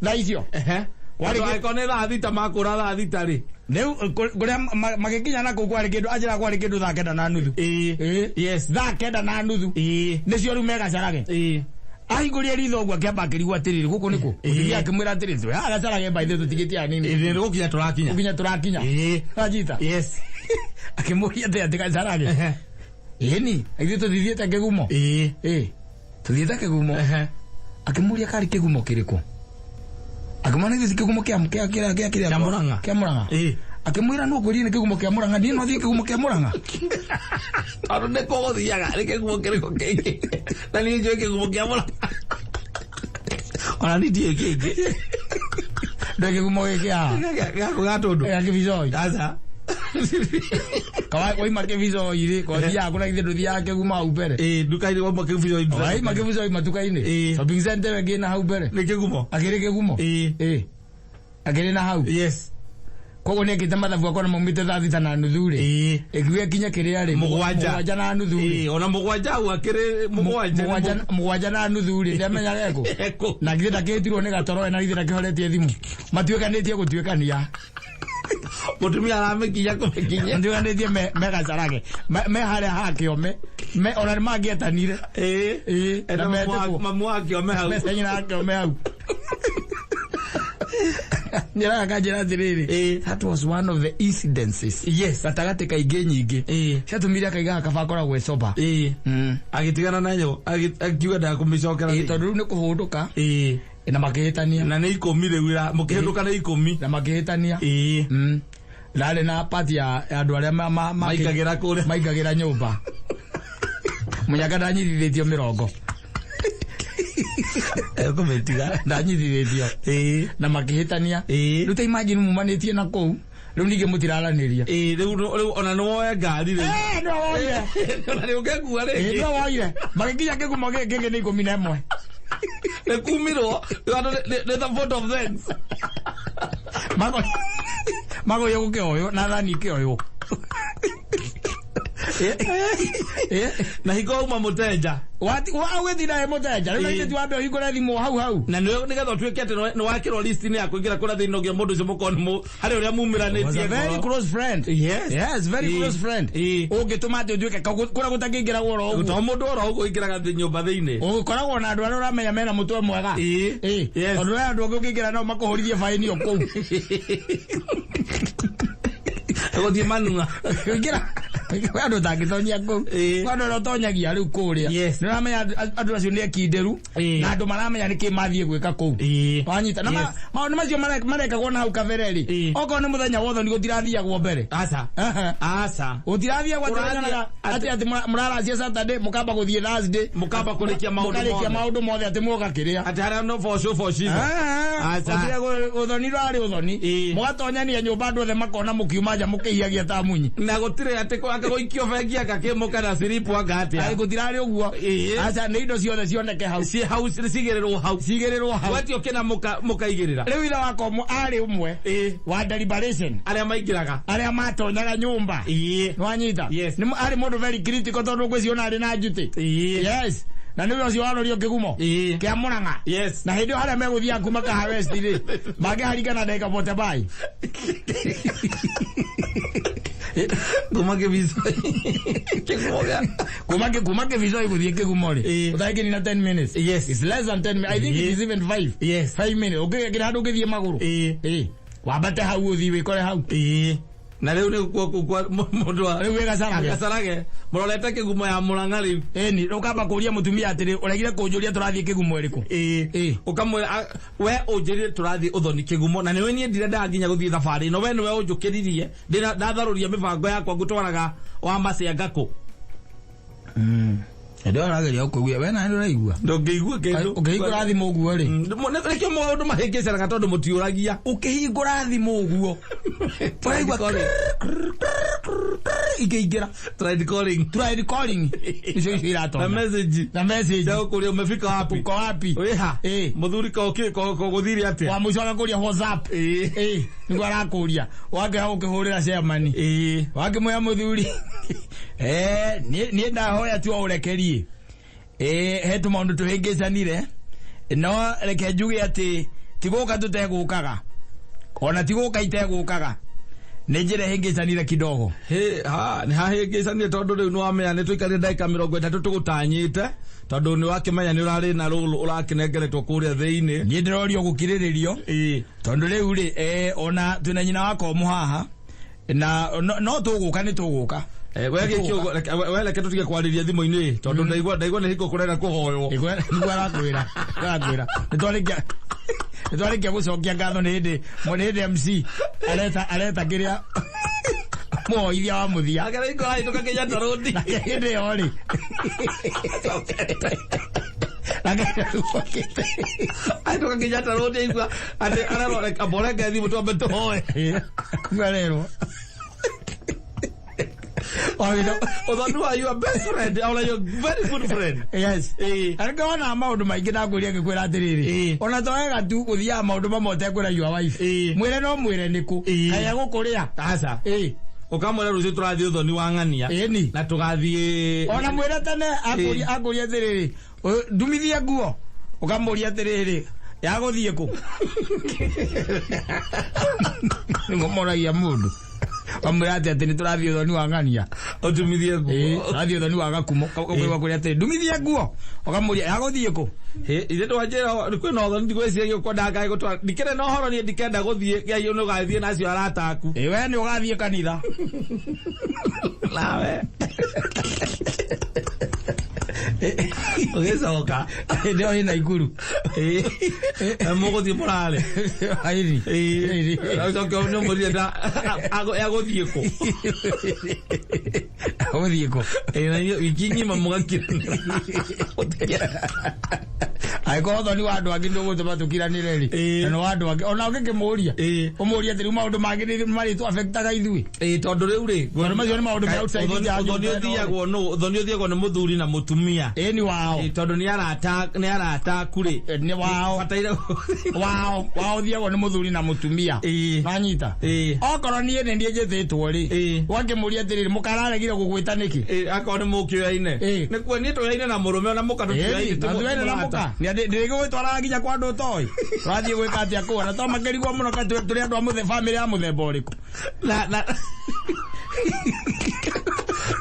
Thaa icio. Ehe. Warĩ Andũ angĩkorwo nĩ thaa thita makũra thaa thita rĩ. Rĩu kũrĩa magĩkinya na kũu kwarĩ kĩndũ anjĩra kwarĩ kĩndũ 9:30. Ĩĩ. Ĩĩ. Yes. 9:30. Ĩĩ. Nĩcio rĩu megacarage. Ĩĩ. Ahingũria ritho ũguo akĩamba akĩrigwo atĩrĩrĩ, gũkũ nĩkũ? Ĩĩ. Mũtumia akĩmwĩra atĩrĩrĩ, twĩ haha gacarage mbaithĩ tũtigĩtie hanini. Ĩĩ, nĩ gũkinya tũrakinya. Gũkinya tũrakinya. Ĩĩ. Wanyita? Yes. Akĩmũria atĩ atĩ gacarage. Ehe. Ĩni, ithuĩ tũtithiĩte kĩgumo. Ĩĩ. Ĩĩ. Tũthiĩte kĩgumo. Ehe. Akĩmũria karĩ kĩgumo kĩrĩkũ? Akĩmwĩra nĩ kĩgumo kĩa kĩa kĩa kĩa Kĩa Mũrang'a. Kĩa Mũrang'a. Ĩĩ. Akĩmwĩra no kwĩrie nĩ kĩgumo kĩa Mũrang'a, niĩ no thiĩ kĩgumo kĩa Mũrang'a. Tondũ nĩ kuo gũthiaga nĩ kĩgumo kĩrĩkũ kĩngĩ? Na niĩ njũĩ kĩgumo kĩa Mũrang'a. Ona niĩ ndiũĩ kĩngĩ. Ndũĩ kĩgumo gĩkĩ haha? Gĩa Gatũndũ. Gĩa Kĩbicoi. Aca. Kawa waima Kĩbicoi rĩ, ko thiaga kũrĩa githĩ ndũthiaga kĩgumo hau mbere. Ĩĩ, nduka-inĩ wauma Kĩbicoi. Waima Kĩbicoi matuka-inĩ. Ĩĩ. Shopping center ĩyo ĩngĩ na hau mbere. Nĩ kĩgumo. Akĩrĩ kĩgumo. Ĩĩ. Ĩĩ. Akĩrĩ na hau. Yes. Koguo nĩ ekĩte mathabu akona maumĩte 6:30 rĩ. Ĩĩ. Ĩkiuga kinye kĩrĩa rĩ. 7. 7:30 rĩ. Ĩĩ, ona 7 hau akĩrĩ 7. 7:30 rĩ, ndamenyaga ekũ. Ekũ. Na githĩ ndakĩtirwo nĩ gatoro na githĩ ndakĩhoretie thimũ. Matuĩkanĩtie gũtuĩkania. Mũtumia aramĩkinya kũmĩkinya. Matuĩkanĩtie me gacarage. Me harĩa ha kĩome. Me ona nĩ mangĩetanire. Ĩĩ. Ĩĩ. Na metĩkwo. Mamu wa kĩome hau. Mecenyina ha kĩome hau. Njĩraga kanjĩra atĩrĩrĩ. Ĩĩ. That was one of the incidences. Yes. Gatagatĩ ka ingĩ nyingĩ. Ĩĩ. Ciatũmire akaigaga kaba akoragwo e sober. Ĩĩ. Agĩtigana nayo akiuga ndakũmĩcokera. Ĩĩ, tondũ rĩu nĩ kũhũndũka Ĩĩ. na makĩhĩtania. Na nĩ 10 rĩu mũkĩhĩtũka nĩ 10. Na makĩhĩtania. Ĩĩ. Ndarĩ na pati ya andũ arĩa Maingagĩra kũrĩa. maingagĩra nyũmba. Mũnyaka ndanyitithĩtio mĩrongo. Ekũmĩtiga. Ndanyitithĩtio. Ĩĩ. Na makĩhĩtania. Ĩĩ. Rĩu ta imagine mumanĩtie na kũu. Rĩu ningĩ mũtiraranĩria. Ĩĩ, rĩu ona nĩ woe ngari rĩu. Eh, nĩwe woire. Ona nĩ ũngĩkua Ĩĩ, rĩngĩ. nĩwe woire. Magĩkinya kĩgumo gĩkĩ kĩngĩ nĩ 11. Nĩ kumirwo. Rĩu andũ nĩ the vote of thanks. Magoyo gũkĩoywo na thani ikĩoywo. Na hingo uma mũtenja. Wati wa ũgĩtinda wĩ mũtenja. Rĩu Ĩĩ. ithuĩ twambe ũhingũre thimũ hau hau. Na nĩgetha ũtuĩke atĩ nĩ wakĩrwo list-inĩ ya kũingĩra kũrĩa thĩinĩ ũngĩ mũndũ ũcio mũkorwo nĩ harĩ ũrĩa Was mumiranĩtie a very ngoro. close friend. Yes. Yes, very Ĩĩ. close friend. Ĩĩ. Ũngĩtũma atĩ ũtuĩke kũrĩa gũtakĩingĩragwo oro ũguo. To mũndũ oro ũguo ũingĩraga nyũmba thĩinĩ. Ũgĩkoragwo na andũ arĩa ũramenya mena mũtwe mwega. Ĩĩ. Ĩĩ. Yes. Tondũ he andũ angĩ ũngĩingĩra nao makũhũrithie baĩni o kũu. Gũthiĩ manua. Ũngĩra Andũ ũtangĩtonyia kũu. Ĩĩ. Andũ arĩa ũtonyagia rĩu kũrĩa. Yes. Nĩ ũramenya andũ acio nĩ ekinderu Ĩĩ. na andũ maramenya nĩkĩ mathiĩ gwĩka kũu. Ĩĩ. Wanyita na Yes. maũndũ macio marekagwo na hau kabere rĩ. Ĩĩ. Okorwo nĩ mũthenya wothe nĩ gũtirathiagwo mbere. Aca. Aha. Aca. Gũtirathiagwo atĩ Kũrathiĩ ũramenyaga atĩ atĩ mũraracia Saturday mũkamba gũthiĩ Thursday. Mũkamba kũrĩkia maũndũ Mũkarĩkia mothe. maũndũ mothe atĩ mũgoka kĩrĩa. Atĩ harĩa no boco bocitho. Aca. Ũthoni rwarĩ ũthoni. Ĩĩ. Mũgatonyania nyũmba andũ othe makona mũkiuma nja mũkĩhiagia ta munyi. Na gũtirĩ atĩ anga gũikio bengi anga kĩmũka na siripu anga Ai atĩa. gũtirarĩ ũguo. Ĩĩ. Aca nĩ indo ciothe cioneke hau. Ciĩ hau cigĩrĩrwo hau. Cigĩrĩrwo hau. Wetio kĩna mũkaigĩrĩra. Rĩu ithe wakwa arĩ ũmwe Ĩĩ. wa deliberation Arĩa maingĩraga. arĩa matonyaga nyũmba. Ĩĩ. Nĩwanyita? Yes. Nĩ arĩ mũndũ very critical tondũ ngwĩciria arĩ na njuti. Ĩĩ. Yes. Na nĩwe ũcio warorio kĩgumo. Ĩĩ. Kĩa Mũrang'a. Yes. Na hĩndĩ ĩyo harĩa megũthiaga kuma Kaha West rĩ, mangĩharingana ndagĩka bote bai. Kuma kĩbico. Kĩgumo gĩa. Kuma kĩbico gũthiĩ kĩgumo rĩ, Ĩĩ. ũtangĩnina 10 minutes. Yes. It's less than 10 minutes. I think it is even 5. Yes. 5 minutes. Ũngĩgekĩra handũ ũngĩthiĩ magũrũ. Ĩĩ. Ĩĩ. Wambate hau ũthiĩ wĩkore hau. Ĩĩ. Na rĩu nĩ kuo kũu kwa mũndũ wa Rĩu wĩ Gacarage. Gacarage. Mũrorete kĩgumo ya Mũrang'a rĩu. Ĩni, ũkamba kũria mũtumia atĩrĩ, ũregire kũnjũria tũrathiĩ kĩgumo ĩrĩkũ? Ĩĩ. Ĩĩ. Ũkamwĩra we ũnjĩrire tũrathiĩ ũthoni kĩgumo na nĩwe niĩ ndirendaga nginya gũthiĩ thabarĩ ĩno we nĩwe ũnjũkĩririe ndatharũria mĩbango yakwa ngũtwaraga wa macianga kũ. Hĩndĩ ĩyo ũrageria gũkũigua, we nawe ndũraigua. Ndũngĩigua kĩndũ. Ũkĩhingũra thimũ ũguo rĩ. Nĩkĩo maũndũ mahĩngĩcanaga tondũ mũtiũragia. Ũkĩhingũra thimũ ũguo. Ũraigua ikĩingĩra. Tried calling. Tried calling. Icio icio Na iratonya. message. Na message. Cia gũkũria umefika wapi? Uko wapi? Wĩha? Ĩĩ. Mũthuri ko gũthire atĩa? Wa mũico agakũria WhatsApp. Ĩĩ. Ĩĩ. Nĩguo arakũria. Wakĩoya gũkĩhũrĩra chairman. Ĩĩ. Wakĩmwĩra mũthuri. Niĩ ndahoya tu ũrekerie. He tũmaũndũ tũhĩngĩcanire. No reke njuge atĩ ti gũka tũtegũkaga. Ona ti gũka itegũkaga. Nĩ njĩra ĩhĩngĩcanire kidogo. Hĩ, ha, nĩ hahĩngĩcanire tondũ rĩu nĩwamenya nĩ tũikarire ndagĩka 30 tũgũtanyĩte tondũ nĩwakĩmenya nĩ ũrarĩ na rũlũ ũrakĩnengeretwo kũrĩa thĩinĩ. Niĩ ndĩrorio gũkirĩrĩrio. Ĩĩ. Tondũ rĩu rĩ, ona twĩna nyina wakwa ũmwe haha na no tũgũka nĩ tũgũka. We reke tũtige kwarĩria thimũ-inĩ tondũ ndaigua nĩ hingo kũrenda kũhoywo. Nĩguo arakwĩra. Arakwĩra. Nĩtwarĩkia gũcokia ngatho nĩ hĩndĩ MC areta kĩrĩa mũhoithia wa mũthia. Ake rĩu arahĩtũka Kenyatta Road. Nake hĩndĩ ĩyo rĩ. Nake Ahĩtũka Kenyatta Road aigua atĩ arerwo amba ũrenge thimũ twambe tũhoe. Kugarerwo. Ũthoni wa your best friend or your very good friend. Yes. Ĩĩ. Angĩona maũndũ maingĩ ndakũria ngĩkwĩra atĩrĩrĩ. Ĩĩ. Ona to wega tu gũthiaga maũndũ mamwe ũtekwĩra your wife. Ĩĩ. Mwĩre no mwĩre nĩkũ. Ĩĩ. Kaĩ egũkũrĩa. Aca. Ĩĩ. Ũkamwĩra rũciũ tũrathiĩ ũthoni wa ng'ania. Ĩni. Na tũgathiĩ. Ona mwĩre tene akũria atĩrĩrĩ. Ndumithie nguo. Ũkamũria atĩrĩrĩ. Ya gũthiĩ kũ? Nĩguo moragia mũndũ. Wamwĩra atĩ nĩ tũrathiĩ ũthoni wa ng'ania. Ũtumithie Ĩĩ, nguo. tũrathiĩ ũthoni wa Gakumo. Ũkaigua kũrĩa atĩrĩ, ndumithie nguo. Ũkamũria, ya gũthiĩ kũ? Hĩ, ithe ndwanjĩra kwĩna ũthoni ndigwĩciria ũkwendaga kaĩ gũtwara. Ndikĩrĩ na ũhoro niĩ ndikenda gũthiĩ ngai nĩ ũgathiĩ na acio arata aku. Ĩĩ, we nĩ ũgathiĩ kanitha. Nawe. Ũgĩcoka. Hĩndĩ ĩyo ĩna Ikuru. Ĩĩ. Na mũgũthiĩ mũrare. Airi. Ĩĩ. Ũcoke ũmũrie ya gũthiĩ kũ. Gũthiĩ kũ? Ĩĩ, na inyuĩ wiki ng'ima mũgakiranĩra. Angĩkorwo ũthoni wa andũ angĩ ndũgũtũma tũkiranĩre rĩ. Ĩĩ. Na nĩ wa andũ angĩ. Ona ũngĩkĩmũria. Ĩĩ. Ũmũrie atĩ rĩu maũndũ mangĩ nĩ marĩtũ affectaga ithuĩ. Ĩĩ, tondũ rĩu rĩ, Tondũ macio nĩ maũndũ me outside ya ũthoni nyũmba ĩno. ũthiagwo nũ? Ũthoni ũthiagwo nĩ mũthuri na mũtumia. Ĩĩ, nĩ wao. Ĩĩ, tondũ nĩ arata aku rĩ. Nĩ wao. Bataire Wao. Wao ũthiagwo nĩ mũthuri na mũtumia. Ĩĩ. Nanyita. Ĩĩ. Okorwo niĩ nĩ niĩ njĩtĩtwo rĩ. Ĩĩ. Wakĩmũria atĩrĩrĩ, mũkararegire gũgwĩta nĩkĩ? Ĩĩ, akorwo nĩ mũkĩoyaine. Ĩĩ. Nĩ kuo niĩ tũyaine na mũrũme ona mũka tũtioyaine. Ĩĩ, na tuene na mũka. Ndĩrĩgũgĩtwaraga nginya kwa andũ ũtoĩ. Tũrathiĩ gwĩka atĩa kũu? Na to makĩrigwo mũno kaĩ tũrĩ andũ a bamĩrĩ ya mũthemba ũrĩkũ. Na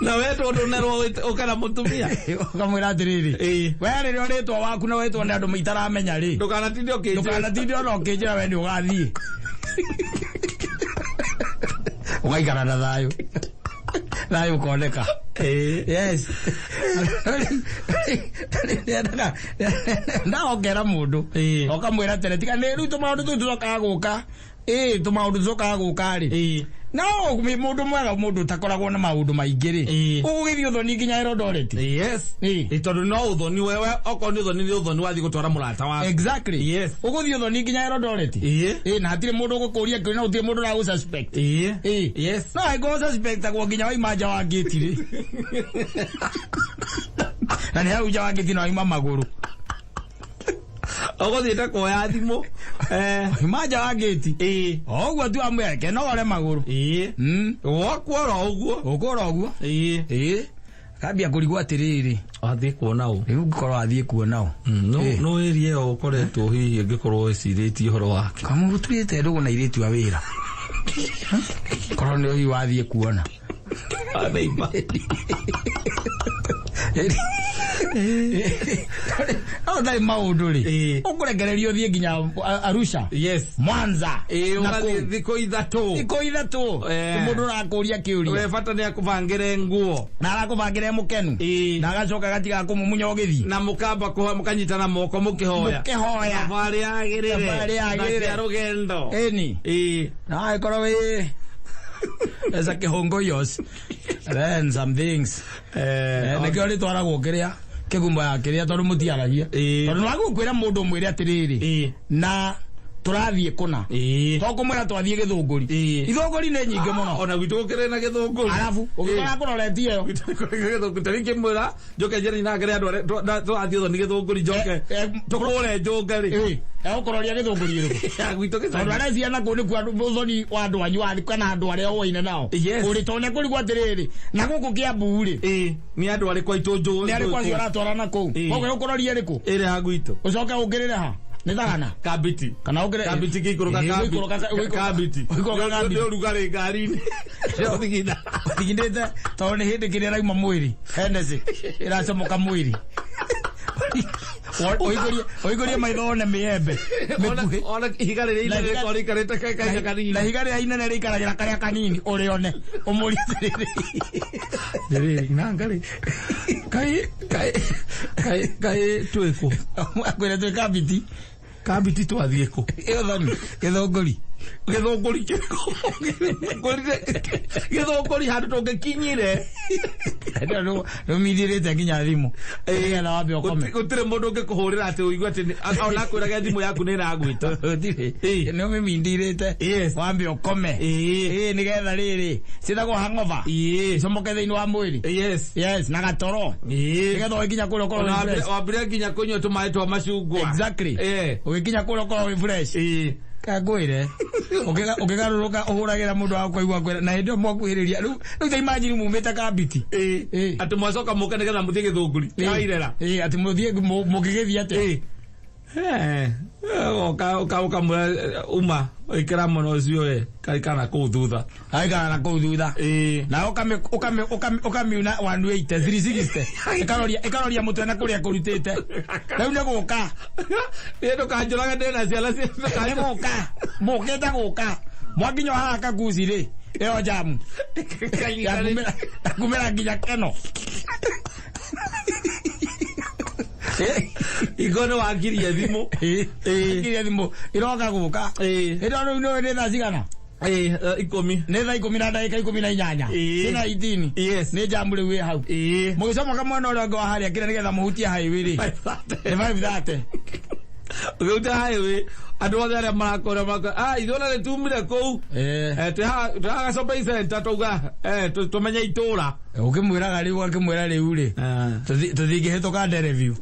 na we tondũ ũnerwo ũka na mũtumia. Ũkamwĩra atĩrĩrĩ. Ĩĩ. We rĩrĩa ũrĩtwo waku na wĩtwo nĩ andũ itaramenya rĩ. Ndũkanatinde ũkĩnjĩra. Ndũkanatinde ona ũkĩnjĩra we nĩ ũgathiĩ. Ũgaikara na thayũ. Thayũ ũkoneka. Yes. Ndaongera mũndũ ũkamwĩra tene tiga nĩ rĩu tũmaũndũ tũu tũcokaga gũka ĩ tũmaũndũ tũcokaga gũka rĩ no mũndũ mwega mũndũ ũtakoragwo na maũndũ maingĩ rĩ ũgũgĩthiĩ ũthoni nginya Eldoret. Yes. Tondũ no ũthoni wewe okorwo nĩ ũthoni nĩ ũthoni wathiĩ gũtwara mũrata waku. Exactly. Yes. Ũgũthiĩ ũthoni nginya Eldoret. Ĩ na hatirĩ mũndũ ũgũkũria kĩũria na gũtirĩ mũndũ ũragũ suspect. Yes. No angĩkorwo suspectagwo nginya waima nja wa gate rĩ. Na nĩ hau nja wa gate no waima magũrũ. Ũgũthiĩte kuoya thimũ. Waima nja wa gate. O ũguo tu amwĩra reke nogore magũrũ. Wokwo oro ũguo. Ũkwo oro ũguo. Kambia kũrigwo atĩrĩrĩ. Athiĩ kuona ũ. Rĩu ngĩkorwo athiĩ kuona ũ. No ĩria ĩyo ũkoretwo hihi ũngĩkorwo wĩcirĩtie ũhoro wake. Kamũgũtuĩte ndũgũ na airĩtu a wĩra. Korwo nĩ hihi wathiĩ kuona. Neighbor. No ndarĩ maũndũ rĩ. Ũkũrekererio ũthiĩ nginya Arusha. Yes. Mwanza. Ũgathiĩ thikũ ithatũ. Thikũ ithatũ. Mũndũ ũrakũria kĩũria. We bata nĩ akũbangĩre nguo. Na arakũbangĩre mũkenu. Na agacoka agatiga kũmumunya ũgĩthiĩ. Na mũkamba kũhoya mũkanyitana moko mũkĩhoya. Mũkĩhoya. Thabarĩ yagĩrĩre. Thabarĩ yagĩrĩre. Na cia rũgendo. Ĩni. Na angĩkorwo wĩ esa kĩhũngũ yos. Then some things. Nĩkĩo rĩtwaragwo kĩrĩa kĩgumo ya kĩrĩa tondũ mũtiaragia. Tondũ nĩwagũkwĩra mũndũ ũmwĩre atĩrĩrĩ na tũrathiĩ kũna. To kũmwĩra twathiĩ Gĩthũngũri. Ithũngũri nĩ nyingĩ mũno. Ona gwitũ gũkĩrĩ na Gĩthũngũri. Arabu ũgĩkora kũroretie ĩyo. Gĩthũngũri tarĩu ingĩmwĩra njoke njĩre nyina ngere andũ arĩa tũrathiĩ ũthoni Gĩthũngũri njoke tũkũre njũnge rĩ. Egũkũroria Gĩthũngũri ĩrĩkũ? Ya gwitũ Gĩthũngũri. Tondũ arecia na kũu nĩkuo ũthoni wa andũ anyu wa kana andũ arĩa ũwaine nao. Ũrĩ tondũ nĩkũrigwo atĩrĩrĩ na gũkũ Kĩambu rĩ. Nĩ andũ arĩkũ aitũ njũĩ. Nĩ arĩkũ acio ũratwara na kũu. Koguo egũkũroria ĩrĩkũ? Ĩrĩa ya gwitũ. Ũcoke ũngĩrĩre ha? Nĩ thagana. Kambiti. Kana ũngĩrĩre. Kambiti gĩikũrũka kambiti. Kambiti. Nĩ ũrugarĩ ngari-inĩ. Ũthigina. Ũthiginĩte tondũ nĩ hĩndĩ kĩrĩa ĩrauma mwĩrĩ. Hennessy ĩracomoka mwĩrĩ. Ũihũrie maitho one mĩembe. Ona ihiga rĩrĩa inene rĩkorwo rĩikarĩte kahinda kanini. Na ihiga rĩrĩa inene rĩikaragĩra karĩa kanini ũrĩone. Ũmũrie atĩrĩrĩ. Rĩrĩ nanga rĩ. Kai kai kai kai twĩ kũ? Akwĩra twĩ Kambiti. Kambiti twathiĩ kũ? Ĩthoni Gĩthũngũri. Gĩthũngũri kĩrĩkũ? Gĩthũngũri handũ tũngĩkinyire. Rũmithirĩte nginya thimũ. Nĩgetha wambe ũkome. Gũtirĩ mũndũ ũngĩkũhũrĩra atĩ ũigue atĩ ona akwĩrage thimũ yaku nĩ ĩragwĩta. Gũtirĩ. Nĩ ũmĩmindĩrĩte. Wambe ũkome. Nĩgetha rĩrĩ ciĩtagwo hangover. Icomoke thĩinĩ wa mwĩrĩ. Yes. Yes, na gatoro. Nĩgetha ũgĩkinya kũrĩa ũkorwo wĩ fresh. Wambire nginya kũnyua tũmaĩ twa macungwa. Exactly. Ũgĩkinya kũrĩa ũkorwo wĩ fresh. Kangwire ũkĩgarũrũka ũhũragĩra mũndũ wa kũigua kwĩra na hĩndĩ ĩyo mwakuhĩrĩria rĩu ta imagine mumĩte Kambiti. Atĩ mwacoka mũke nĩgetha mũthiĩ Gĩthũngũri. Kairera. Atĩ mũthiĩ mũngĩgĩthiĩ atĩa? Ũkamwĩra uma ĩkĩra mũno ũcio we kaikara kũu thutha. Aikara na kũu thutha. Na ũkamiuna 180 360. Ĩkaroria mũtwe na kũrĩa kũrutĩte. Rĩu nĩ gũka. Nĩ ndũkanjũrage ndĩ na ciana Nĩ gũka. Mũkĩte gũka. Mwakinya haha Kaguci rĩ ĩyo njamu. Yakumĩra nginya Keno. Ingo nĩ wangirie thimũ. Ngirie thimũ iroka gũka. Ĩno rĩu nĩ nĩ thaa cigana? 10. Nĩ thaa 10 na ndagĩka 18. Ciĩna 18. Yes. Nĩ njamu rĩu ĩ hau. Mũgĩcomoka mwena ũrĩa ũngĩ wa harĩa kĩrĩa nĩgetha mũhutie highway rĩ. Nĩ 5:30. Ũgĩhutia highway andũ othe arĩa marakora marakora ithuĩ ona nĩtumire kũu. Twĩ haha shopping center twauga tũmenye itũra. Ũkĩmwĩraga rĩu akĩmwĩra rĩu rĩ tũtingĩhĩtũka Ndereview.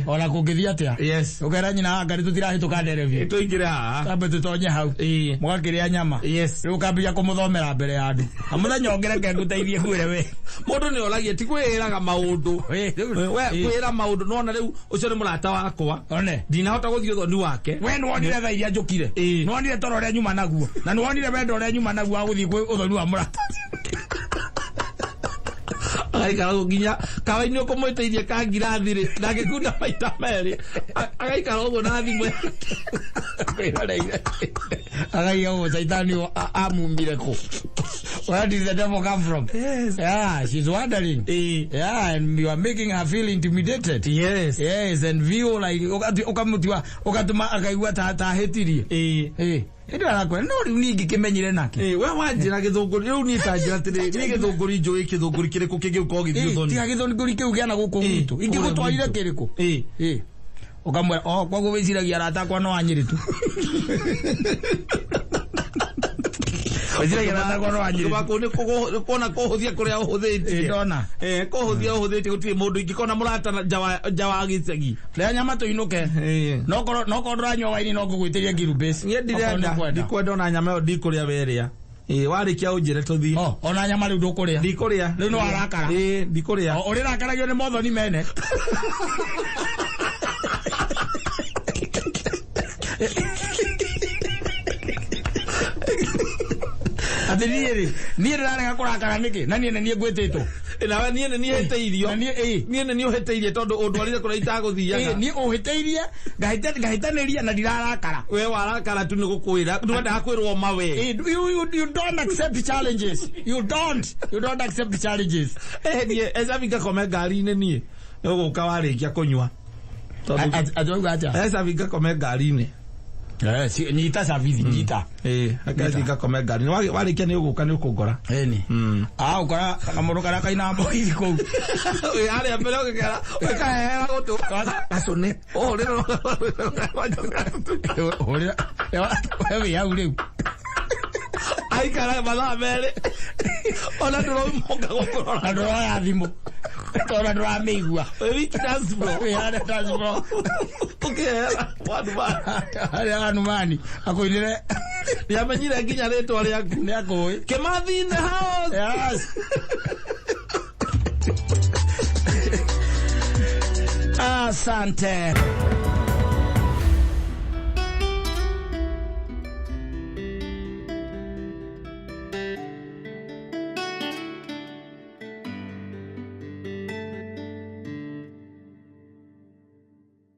Ona kũngĩthiĩ atĩa? Yes. Ũkera nyina anga nĩ tũtirahĩtũka Ndereview. Tũingĩre haha. Tambe tũtonye hau. Mũgakĩrĩa nyama. Yes. Rĩu ũkambia kũmũthomera mbere ya andũ. Na mũthenya ũngĩ reke ngũteithie ngwĩre we. Mũndũ nĩ oragia ti kwĩĩraga maũndũ. We kwĩra maũndũ nona rĩu ũcio nĩ mũrata wakwa. One. Ndinahota gũthiĩ ũthoni wake. We nĩwonire thaa iria njũkire. Nĩwonire toro ũrĩa nyuma naguo. Na nĩwonire wendo ũrĩa nyuma naguo wa gũthiĩ kwĩ ũthoni wa mũrata. Agaikara ũguo nginya kawa-inĩ ũkũmwĩtĩirie ka ngirathi rĩ ndangĩkunda maita merĩ agaikara ũguo na thimũ yake. Agaiga ũguo caitani amumire kũ. Where did the devil come from? Yes. Yeah, she's wondering. Yeah, and you are making her feel intimidated. Yes. Yes, and feel like ukamutua ukatuma akaigua ta ta hĩtirie. Eh, ĩndĩ arakwĩra no rĩu niĩ ingĩkĩmenyire nake. We wanjĩra gĩthũngũri rĩu niĩ ta njĩra atĩrĩrĩ, niĩ gĩthũngũri njũĩ gĩthũngũri kĩrĩkũ kĩngĩũka ũgĩthiĩ Eh, ũthoni. tiga gĩthũngũri kĩu kĩa na gũkũ gwitũ. Ingĩgũtwarire Kũrĩa kĩrĩkũ? Eh. Ũkamwĩra, oh, koguo wĩciragia arata akwa no a Nyĩrĩ tu. Wĩciragia arata akwa no a Nyĩrĩ tu. Waku nĩ kuona kũhũthia kũrĩa ũhũthĩtie. Ĩ, ndona. Eh, kũhũthia ũhũthĩtie gũtirĩ mũndũ ingĩkona mũrata na nja wa gĩcagi. Rĩa nyama tũinũke. No korwo ndũranyua waini no ngũgwĩtĩria ngirubĩci. Niĩ ndirenda, ndikwenda ona nyama ĩyo ndikũrĩa werĩa. Ĩ, warĩkia ũnjĩre tũthiĩ. Oh, ona nyama rĩu ndũkũrĩa. Ndikũrĩa. Rĩu nĩ warakara. Ĩ, ndikũrĩa. O, ũrĩrakaragio nĩ mothoni mene. Atĩ niĩ rĩ, niĩ ndĩrarega kũrakara nĩkĩ? Na niĩ nĩ niĩ ngwĩtĩtwo. Nawe niĩ nĩ niĩ hĩtĩirio. Na niĩ ĩ. Niĩ nĩ niĩ ũhĩtĩirie tondũ ũndwarire kũrĩa itagũthiaga. Ĩ, niĩ ũhĩtĩirie, ngahĩtanĩria na ndirarakara. We warakara tu nĩ gũkwĩra. Ndwendaga kwĩrwo ma we. Ĩ, you don't accept challenges. You don't accept challenges. Eh, niĩ ecabi ngakome ngari-inĩ niĩ. Nĩ ũgũka warĩkia kũnyua. Tondũ Atĩ wauga atĩa? ecabi ngakome ngari-inĩ. Eh, nyita cabithi, nyita. Ĩ, akathi ngakome ngari-inĩ. Warĩkia nĩ ũgũka nĩ ũkũngora. Ĩni. Ah, ũkora kamũndũ karĩa kaina mboithi kũu. Wĩ harĩa mbere ũgĩkera, ũkahehera gũtũ. Gacũne. Ũhũrĩre. Hũrĩra. We wĩ hau rĩu. Aikara mathaa merĩ. Ona ndũrauma gũkũrora. Na ndũroya thimũ. Tondũ ndũramĩigua. Wĩ wiki dance floor. Wĩ harĩa dance floor. Ũkĩhehera wandu Harĩa Hanumani akũinĩre Nĩamenyire nginya rĩtwa rĩaku. nĩ akũĩ. Kĩmathi in the house. Yes. Asante.